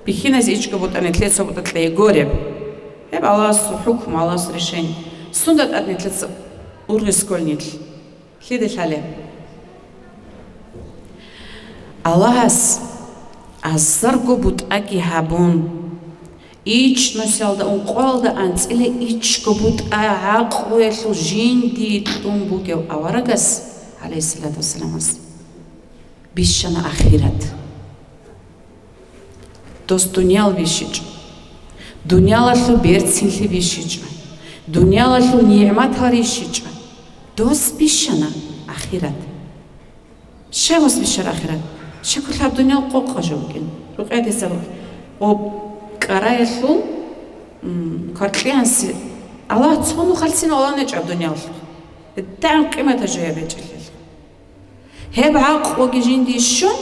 Бихьиназе ичӀго бутӀа нилъее цо бутӀа кьей гуреб. Гьеб Аллагьасул хӀукму, Аллагьасул решение. Сунда тӀад нилъеца ургъи кколеб нилъ? Лъида лъалеб? Аллагьас азарго бутӀаги гьабун, ичӀнусиялда ункъоялда анцӀила ичӀго бутӀа гӀакълуялъул жиндие кьун бугев аварагас, гӀалайгьиссалату вассаламас, бищана ахират. Дос дуниял бищичӀо. Дуниялалъул берцинлъи бищичӀо. Дуниялалъул нигӀматал рищичӀо. Дос бищана ахират. Щай гъос бищар ахират? Щай кколеб дуниял къокъа жо букӀин? Рукъядеса рукъ. Гъоб кӀараялъул, м, кваркьиянси Аллагь цо нухалцин валанечӀаб дуниялалъухъ. ГьедигӀан къиматаб жо гьеб гьечӀелъул. Гьеб гӀакълуги жинде щун,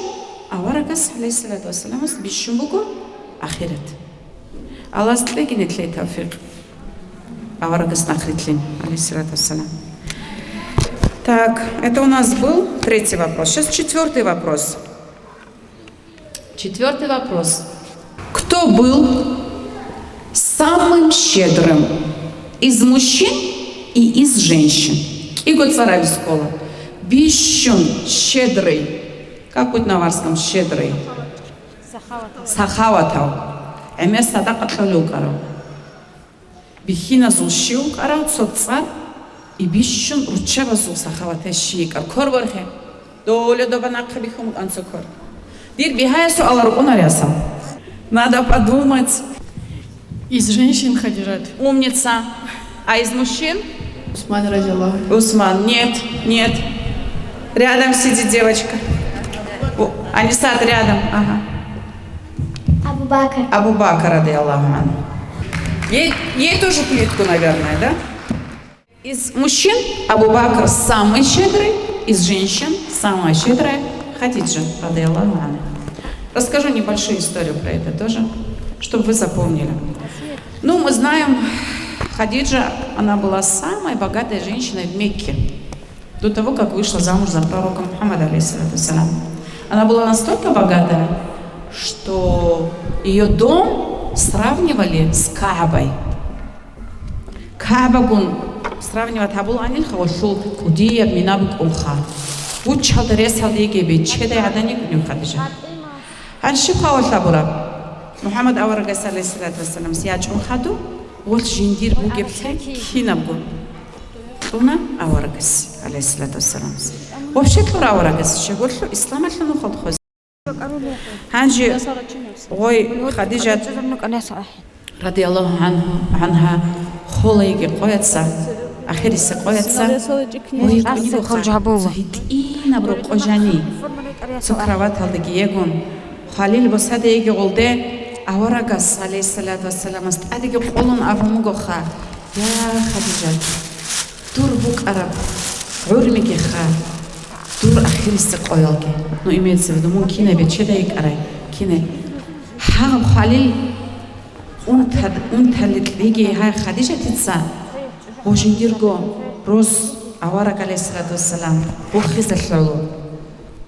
аварагас, гӀалайгьиссалату вассаламас, бищун буго ахират. Аллагьас кьегине лъей тавфикъ. Аварагас нахъ рилълъин, гӀалайгьиссалату вассалам. Так, это у нас был третий вопрос. Сейчас четвёртый вопрос. Четвёртый вопрос. Кто был самым щедрым из мужчин и из женщин? КӀиго цӀар абизе ккола. Бищун щедрый. Как будет на аварском щедрый? Сахаватав. ГӀемер садакъа кьолев вукӀарав. Бихьиназул щив вукӀарав цо цӀар, и бищун руччабазул сахаватав щив йикӀар. Кор борхе. Дола доба нахъе бихьун букӀан цо кор. Дир бигьая суал рукӀунариасан. Надо подумать. Из женщин, Хадижат. Умница. А из мужчин? Усман, радиаллаху анху. Усман. Нет, нет. Рядом сидит девочка. О, Анисат рядом. Ага. Абу Бакр. Абу Бакр, радиаллаху анху. Ей, ей тоже плитку, наверное, да? Из мужчин Абу Бакр самый щедрый, из женщин самая щедрая Хадиджа, радиаллаху анха. Расскажу небольшую историю про это тоже, чтобы вы запомнили. Ну, мы знаем, Хадиджа, она была самой богатой женщиной в Мекке. До того, как вышла замуж за пророка Мухаммада, алейхиссалату вассалам, она была настолько богатая, что ее дом сравнивали с Каабой. Каабагун сравнивать гьабулаанилха, гъолъул кӀудияб мина букӀунха. Гучалда ресалда йигей бечедай гӀадан йикӀунев Хадижа. Гьанже щиб хъа гъолъ абураб? Мухаммад аварагас, алейхиссалату вассаламас, ячӀун хадуб, гъолъ жиндир бугеблъи кинабго кьуна аварагас, алейхиссалату вассаламас. Вообще кьура аварагас, щай гъолъ исламалъул нухалда хвезе. Гьанже гъой Хадижат, радияллагьу гӀанху, гӀанха, хола йиги къояца, ахирисе къояца, гъой кӀунибухъа цо гьитӀинаб рокъо жани, цо кроваталдаги йигун, хвалил босаде йиги гъолде, аварагас, гӀалайгьиссалату вассаламас, тӀадеги къолун абун бугоха: «Я, Хадижат, дур букӀараб гӀурмигиха, дур ахирисе къоялги». Ну, имеется в виду, мун кинай бечедай йикӀарай, кинай. Гьагъаб хвалил унтад-, унтали кьиги гьай Хадижатица, гъо жиндирго рос авараг, гӀалайгьиссалату вассалам, бухъизалъугӀлу.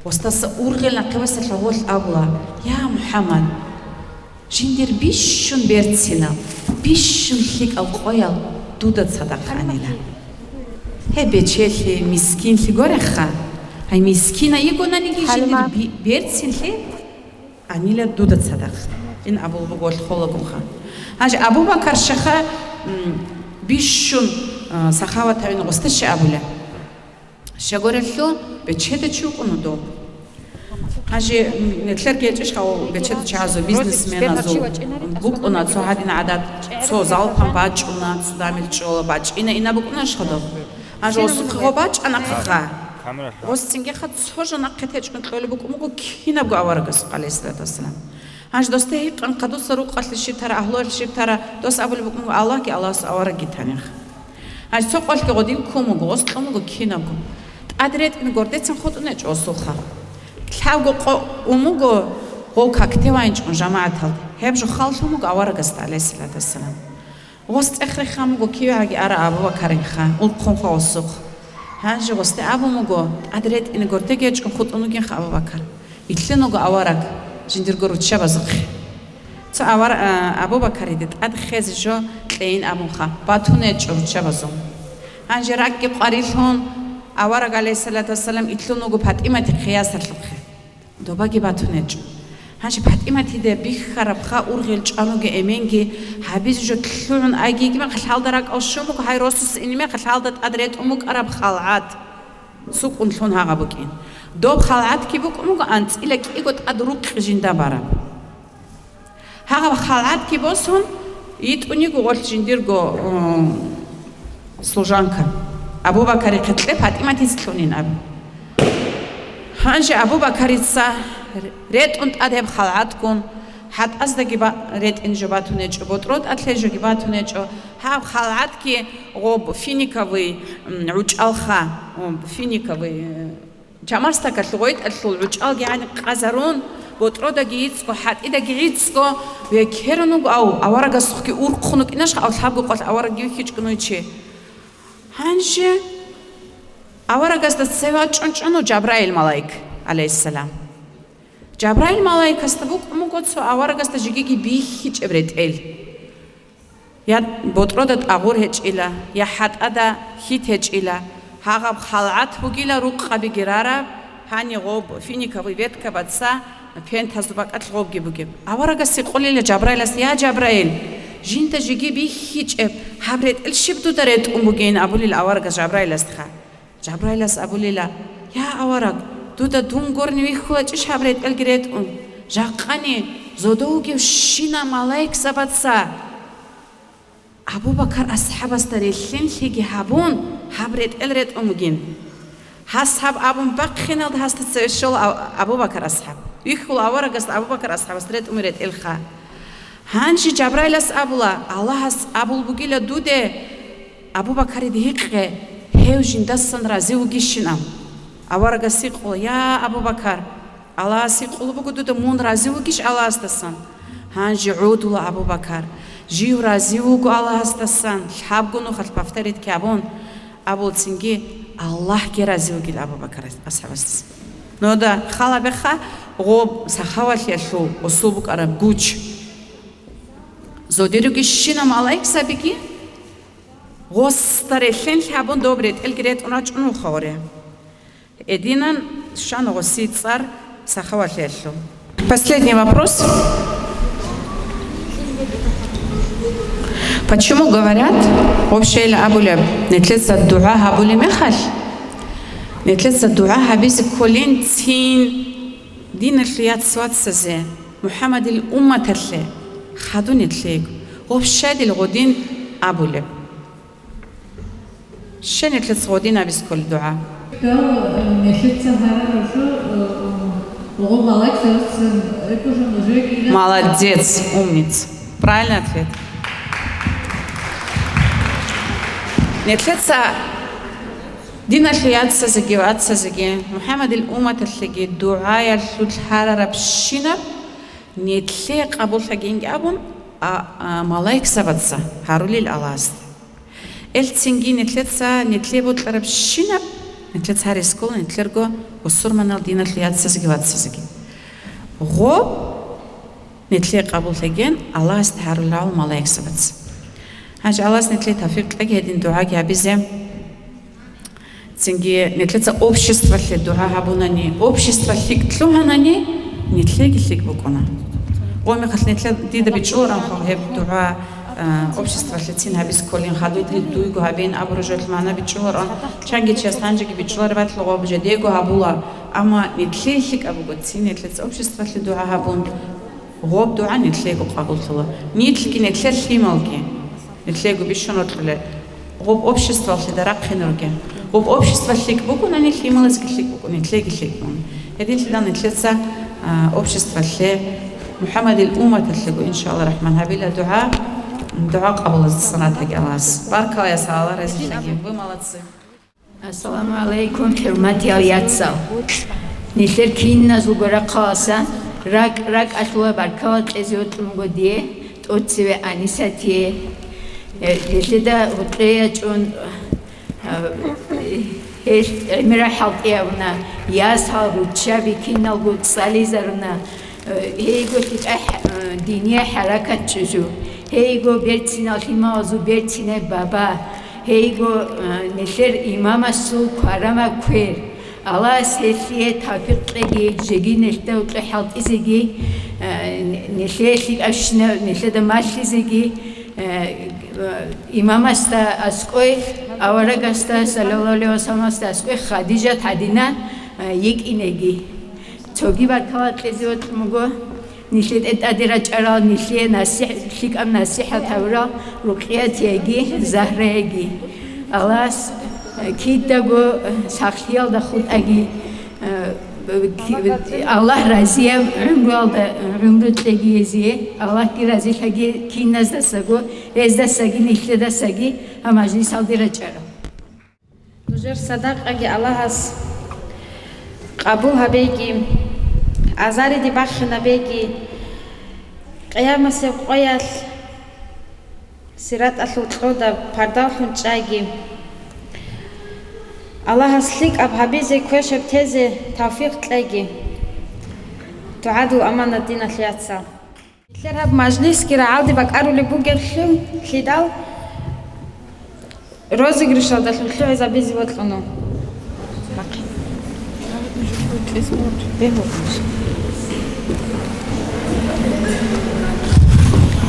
Гъосдаса ургъел нахъе васалъа гъолъ абула: «Я, МухӀаммад, жиндир бищун берцинал, бищун лъикӀал къоял дуда цадахъ анила. Гьеб бечелъи, мискинлъи гореха, гьай мискина йигонаниги жиндир би-, берцинлъи анила дуда цадахъ». Ин абул буго холагунха. Гьанже Абу Бакар щаха, м, бищун, а, сахаватавин гъосда щай абула? Щай гурелъул бечеда чи вукӀун дов. Гьанже, м, нилъерги гьечӀищ гьав бечеда чагӀазул, бизнесменазул букӀуна цо гьадин гӀадат, цо залпан бачӀуна, цо дамил чӀола бачӀина, ина букӀунарищ гьадав? Гьанже гъосухъе гъо бачӀана хъа. Гъос цинги хъа цо жо нахъе течӀун кьолеб букӀун буго кинабго аварагасухъ, гӀалайгьиссалату вассалам. Гьанже досда гьикъан хъа дуца рукъалъе щиб тара, агьлуялъе щиб тара, дос абулеб букӀун буго: «Аллагьги Аллагьасул аварагги танихъ». Гьанже цо къолъги гъодин ккун буго, гъос кьун буго кинабго. ТӀад ретӀине гордецин хутӀун гьечӀо гъосухъа. Лъабго къо ун буго гъов какде вайинчӀун жамагӀаталде. Гьеб жо халлъун буго аварагасда, гӀалайгьиссалату вассалам. Гъос цӀех рехун буго кивегӀаги ара Абу Бакарихъа, урхъун хъа гъосухъ. Гьанже гъосде абун буго: «ТӀад ретӀине гордеги гьечӀун хутӀун вугинха Абу Бакар. Илълъун вуго авараг жиндирго руччабазухъе». Цо авар-, а, Абу Бакариде тӀад хезе жо кьейин абунха, батун гьечӀо руччабазул. Гьанже ракӀги къварилъун, авараг, гӀалайгьиссалату вассалам, илълъун вуго ПатӀиматихъе ясалъухъе. Добаги батун гьечӀо. Гьанже ПатӀиматида бихьарабха ургъел чӀван вугев эменги, гьабизе жо лъугӀун айги йигимахъ лъалда ракӀал щун буго, гьай росас инимахъ лъалда тӀад ретӀун букӀараб халгӀат. СукӀун лъун гьагъа букӀин. Доб халгӀатги букӀун буго анцӀила кӀиго тӀад рукъ жинда бараб. Гьагъаб халгӀатги босун, йитӀун йиго гъолъ жиндирго, м, служанка. Абу Бакарихъе кье, ПатӀиматица лъунин аб. Гьанже Абу Бакарица ретӀун тӀад гьеб халгӀатгун, ХӀатӀаздаги ба-, ретӀин жо батун гьечӀо, ботӀротӀалъе жоги батун гьечӀо. Гьаб халгӀатги гъоб финиковый, м, гӀучӀалха, м, финиковый, э, чамарстакалъул гъойтӀалъул гӀучӀалги гӀани къазарун, ботӀродаги гӀицӀго, хӀатӀидаги гӀицӀго, векерун вуго, ав аварагасухъги урхъун вукӀинаш, ав лъабго къвалъ аварагги вихьичӀго нуй чи. Гьанже аварагасда цеве чӀун-чӀун вуго Жабраил малаик, гӀалайгьиссалам. Жабраил малаикасда букӀун буго цо аварагасда жигиги бихьичӀеб ретӀел. Я ботӀрода тӀагъур гьечӀила, я хӀатӀада хьит гьечӀила, гьагъаб халгӀат бугила рукъабиги рараб, гьани гъоб финиковый ветка баца, пентазул бакӀалъ гъобги бугеб. Аварагас гьикъулила Жабраилас: «Я Жабраил, жинда жиги бихьичӀеб гьаб ретӀел щиб дуда ретӀун бугин?» — абулил аварагас Жабраиласда. Жабраилас абулила: «Я авараг, дуда дун гурони вихьулачӀищ гьаб ретӀелги ретӀун? Жакъани зодов вугевщинал малаикзабаца Абу-Бакар асхӀабасда релълъинлъиги гьабун, гьаб ретӀел ретӀун бугин». Гьас гьаб абун бахъиналда гьасда цеве щола А-, Абу-Бакар асхӀаб. Вихьула аварагасда Абу-Бакар асхӀабасда ретӀун ретӀелха. Гьанже Жабраилас абула: «Аллагьас абул бугила дуде, Абу-Бакариде гьикъе, гьев жиндасан рази вугищин», — абун. Аварагас гьикъула: «Я Абу-Бакар, Аллагьас гьикъулеб буго дуда, мун рази вугищ Аллагьасдасан?» Гьанже гӀодула Абу-Бакар: «Жив рази вуго Аллагьасдасан, лъабго нухалъ повторить ккабун», — абулцинги, Аллагьги рази вугил Абу-Бакар асхӀабасдасан. Нуда хал гьабеха, гъоб сахавалъиялъул усул букӀараб гуч. Зодируги щинаб малаикзабиги гъосда релълъинлъи гьабун доб ретӀелги ретӀун рачӀун вухаваре. Эдинан щвана гъосие цӀар сахавалъиялъул. Последний вопрос. Почему говорят, вообще-йила абулеб, нилъеца дугӀа гьабулеб мехалъ, нилъеца дугӀа гьабизе кколин цин диналъул яц-вацазе, МухӀаммадил умматалъе хадунитлъи йиго, вообще-йила гъодин абулеб. Щай нилъеца гъодин абизе кколеб дугӀа? Нилъеца гьарарав жо, э, гъо малаикзабацин рекӀужун уже ккела. Молодец, умница. Правильный ответ. Нилъеца диналъул яцазеги вацазеги, МухӀаммадил умматалъеги дугӀаялъулъ гьарарабщинаб нилъее къабуллъагинги абун, а, а, малаикзабаца гьарулел Аллагьасда. Элцинги нилъеца нилъее бокьарабщинаб, нилъеца гьарис ккола нилъерго бусурманал диналъул яцазеги вацазеги. Гъоб нилъее къабуллъаген Аллагьасда гьарулел малаикзабаца. Гьанже Аллагьас нилъее тавфикъ кьеги гьедин дугӀаги гьабизе. Цинги нилъеца обществалъе дугӀа гьабунани, общество лъикӀ лъугьанани, нилъееги лъикӀ букӀуна. Гъомехалъ нилъер дида бичӀчӀуларанха гьеб дугӀа, а, обществалъе цин гьабизе кколин, хадуй дуйго гьабеян абураб жоялъ магӀна бичӀчӀуларан, чанги чияс гьанжеги бичӀчӀулареб батила, гъоб жидего гьабула, амма нилъее лъикӀаб буго цин нилъеца обществалъе дугӀа гьабун, гъоб дугӀа нилъеего къабуллъула. Нилъги, нилъер лъималги. Нилъеего бищун рокьулел. Гъоб обществалъе дарахъин ругел. Гъоб общество лъикӀ букӀунани, лъималазги лъикӀ букӀун, нилъеги лъикӀ букӀун. Гьединлъидал нилъеца, а, обществалъе, МухӀаммадил умматалъего, иншаалла рахман, гьабила дугӀа, дугӀа къабулаздасан ратаги Аллагьас. Баркалла, я Аллагь разилъаги. Вы молодцы. Ассаламу гӀалайкум, хӀурматиял яцал! Нилъер киназулго рахъаласан ракӀ-ракӀалъула баркала кьезе вокьун вуго дие, тӀоцеве Анисатие. Э, гьелъеда гьукъеячӀун, э, гьел гӀемерал хӀалтӀи гьабуна, ясал руччаби киналго цӀализаруна, э, гьейго лъикӀа хӀ-, э, диниял хӀаракат чӀужу, гьейго берцинал лъималазул берцинай баба, гьейго, э, нилъер имамасул кварамаб квер. Аллагьас гьелъие тавфикъ кьеги, жеги нилъда гьукъи хӀалтӀизеги, э, нилъее лъикӀабщинаб, нилъеда малъизеги, э, э, имамасда аскӀой, аварагасда, саллаллагьу гӀалайгьи вассаламасда аскӀой Хадижат гьадинан, э, йикӀинеги. Цоги баркала кьезе вокьун вуго. Нилъее тӀаде рачӀарал, нилъее насихӀ-, лъикӀаб насихӀат гьавурал Рукъиятиеги Загьраеги. Аллагьас, э, кидаго, э, сахлъиялда хутӀаги, э, Аллагь разияб гӀумруялда гӀумру кьеги гьезие, Аллагьги разилъаги киназдасаго, гьездасаги, нилъедасаги гьаб мажлисалде рачӀарал. Нужер садакъаги Аллагьас къабул гьабеги, азариде бахинабеги, къиямасеб къоялъ сираталъул кьода пардавлъун чӀайги. Аллагьас лъикӀаб гьабизе, квешаб тезе тавфикъ кьеги. ДугӀадул аманат, диналъ яцал. Нилъер гьаб мажлисги рагӀалде бакӀарулеб бугеблъун, лъидал розыгрышалдалъун лъугӀизабизе бокьуна.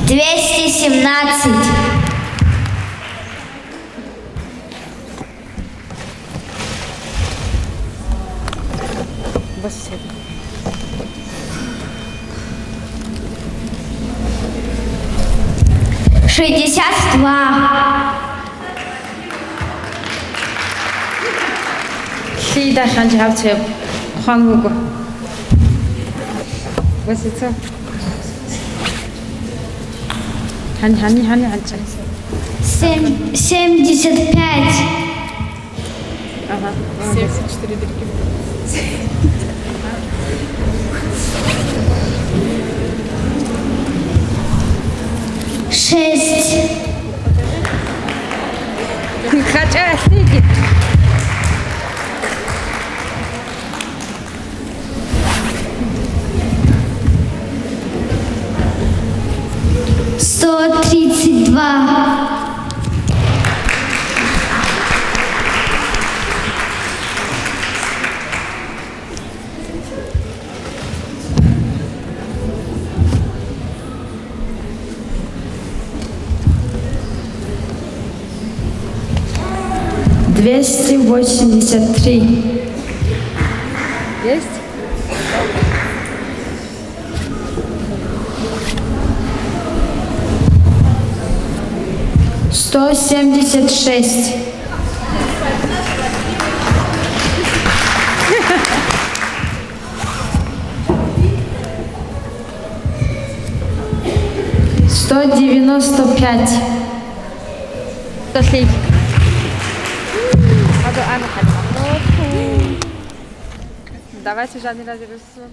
Двести семнадцать. Шестьдесят два. Лъида хъанчи гьаб цеб хъван вуго. Васица. Гьани, гьани, гьани, гьанчи. Семь-, семьдесят пять. Ага, молодец. Семьдесят четыре дырги. Шесть. Хотя сидит. Сто тридцать два. Двести восемьдесят три. Есть? Сто семьдесят шесть. Сто девяносто пять. Давайте, Жанни, разрисуем.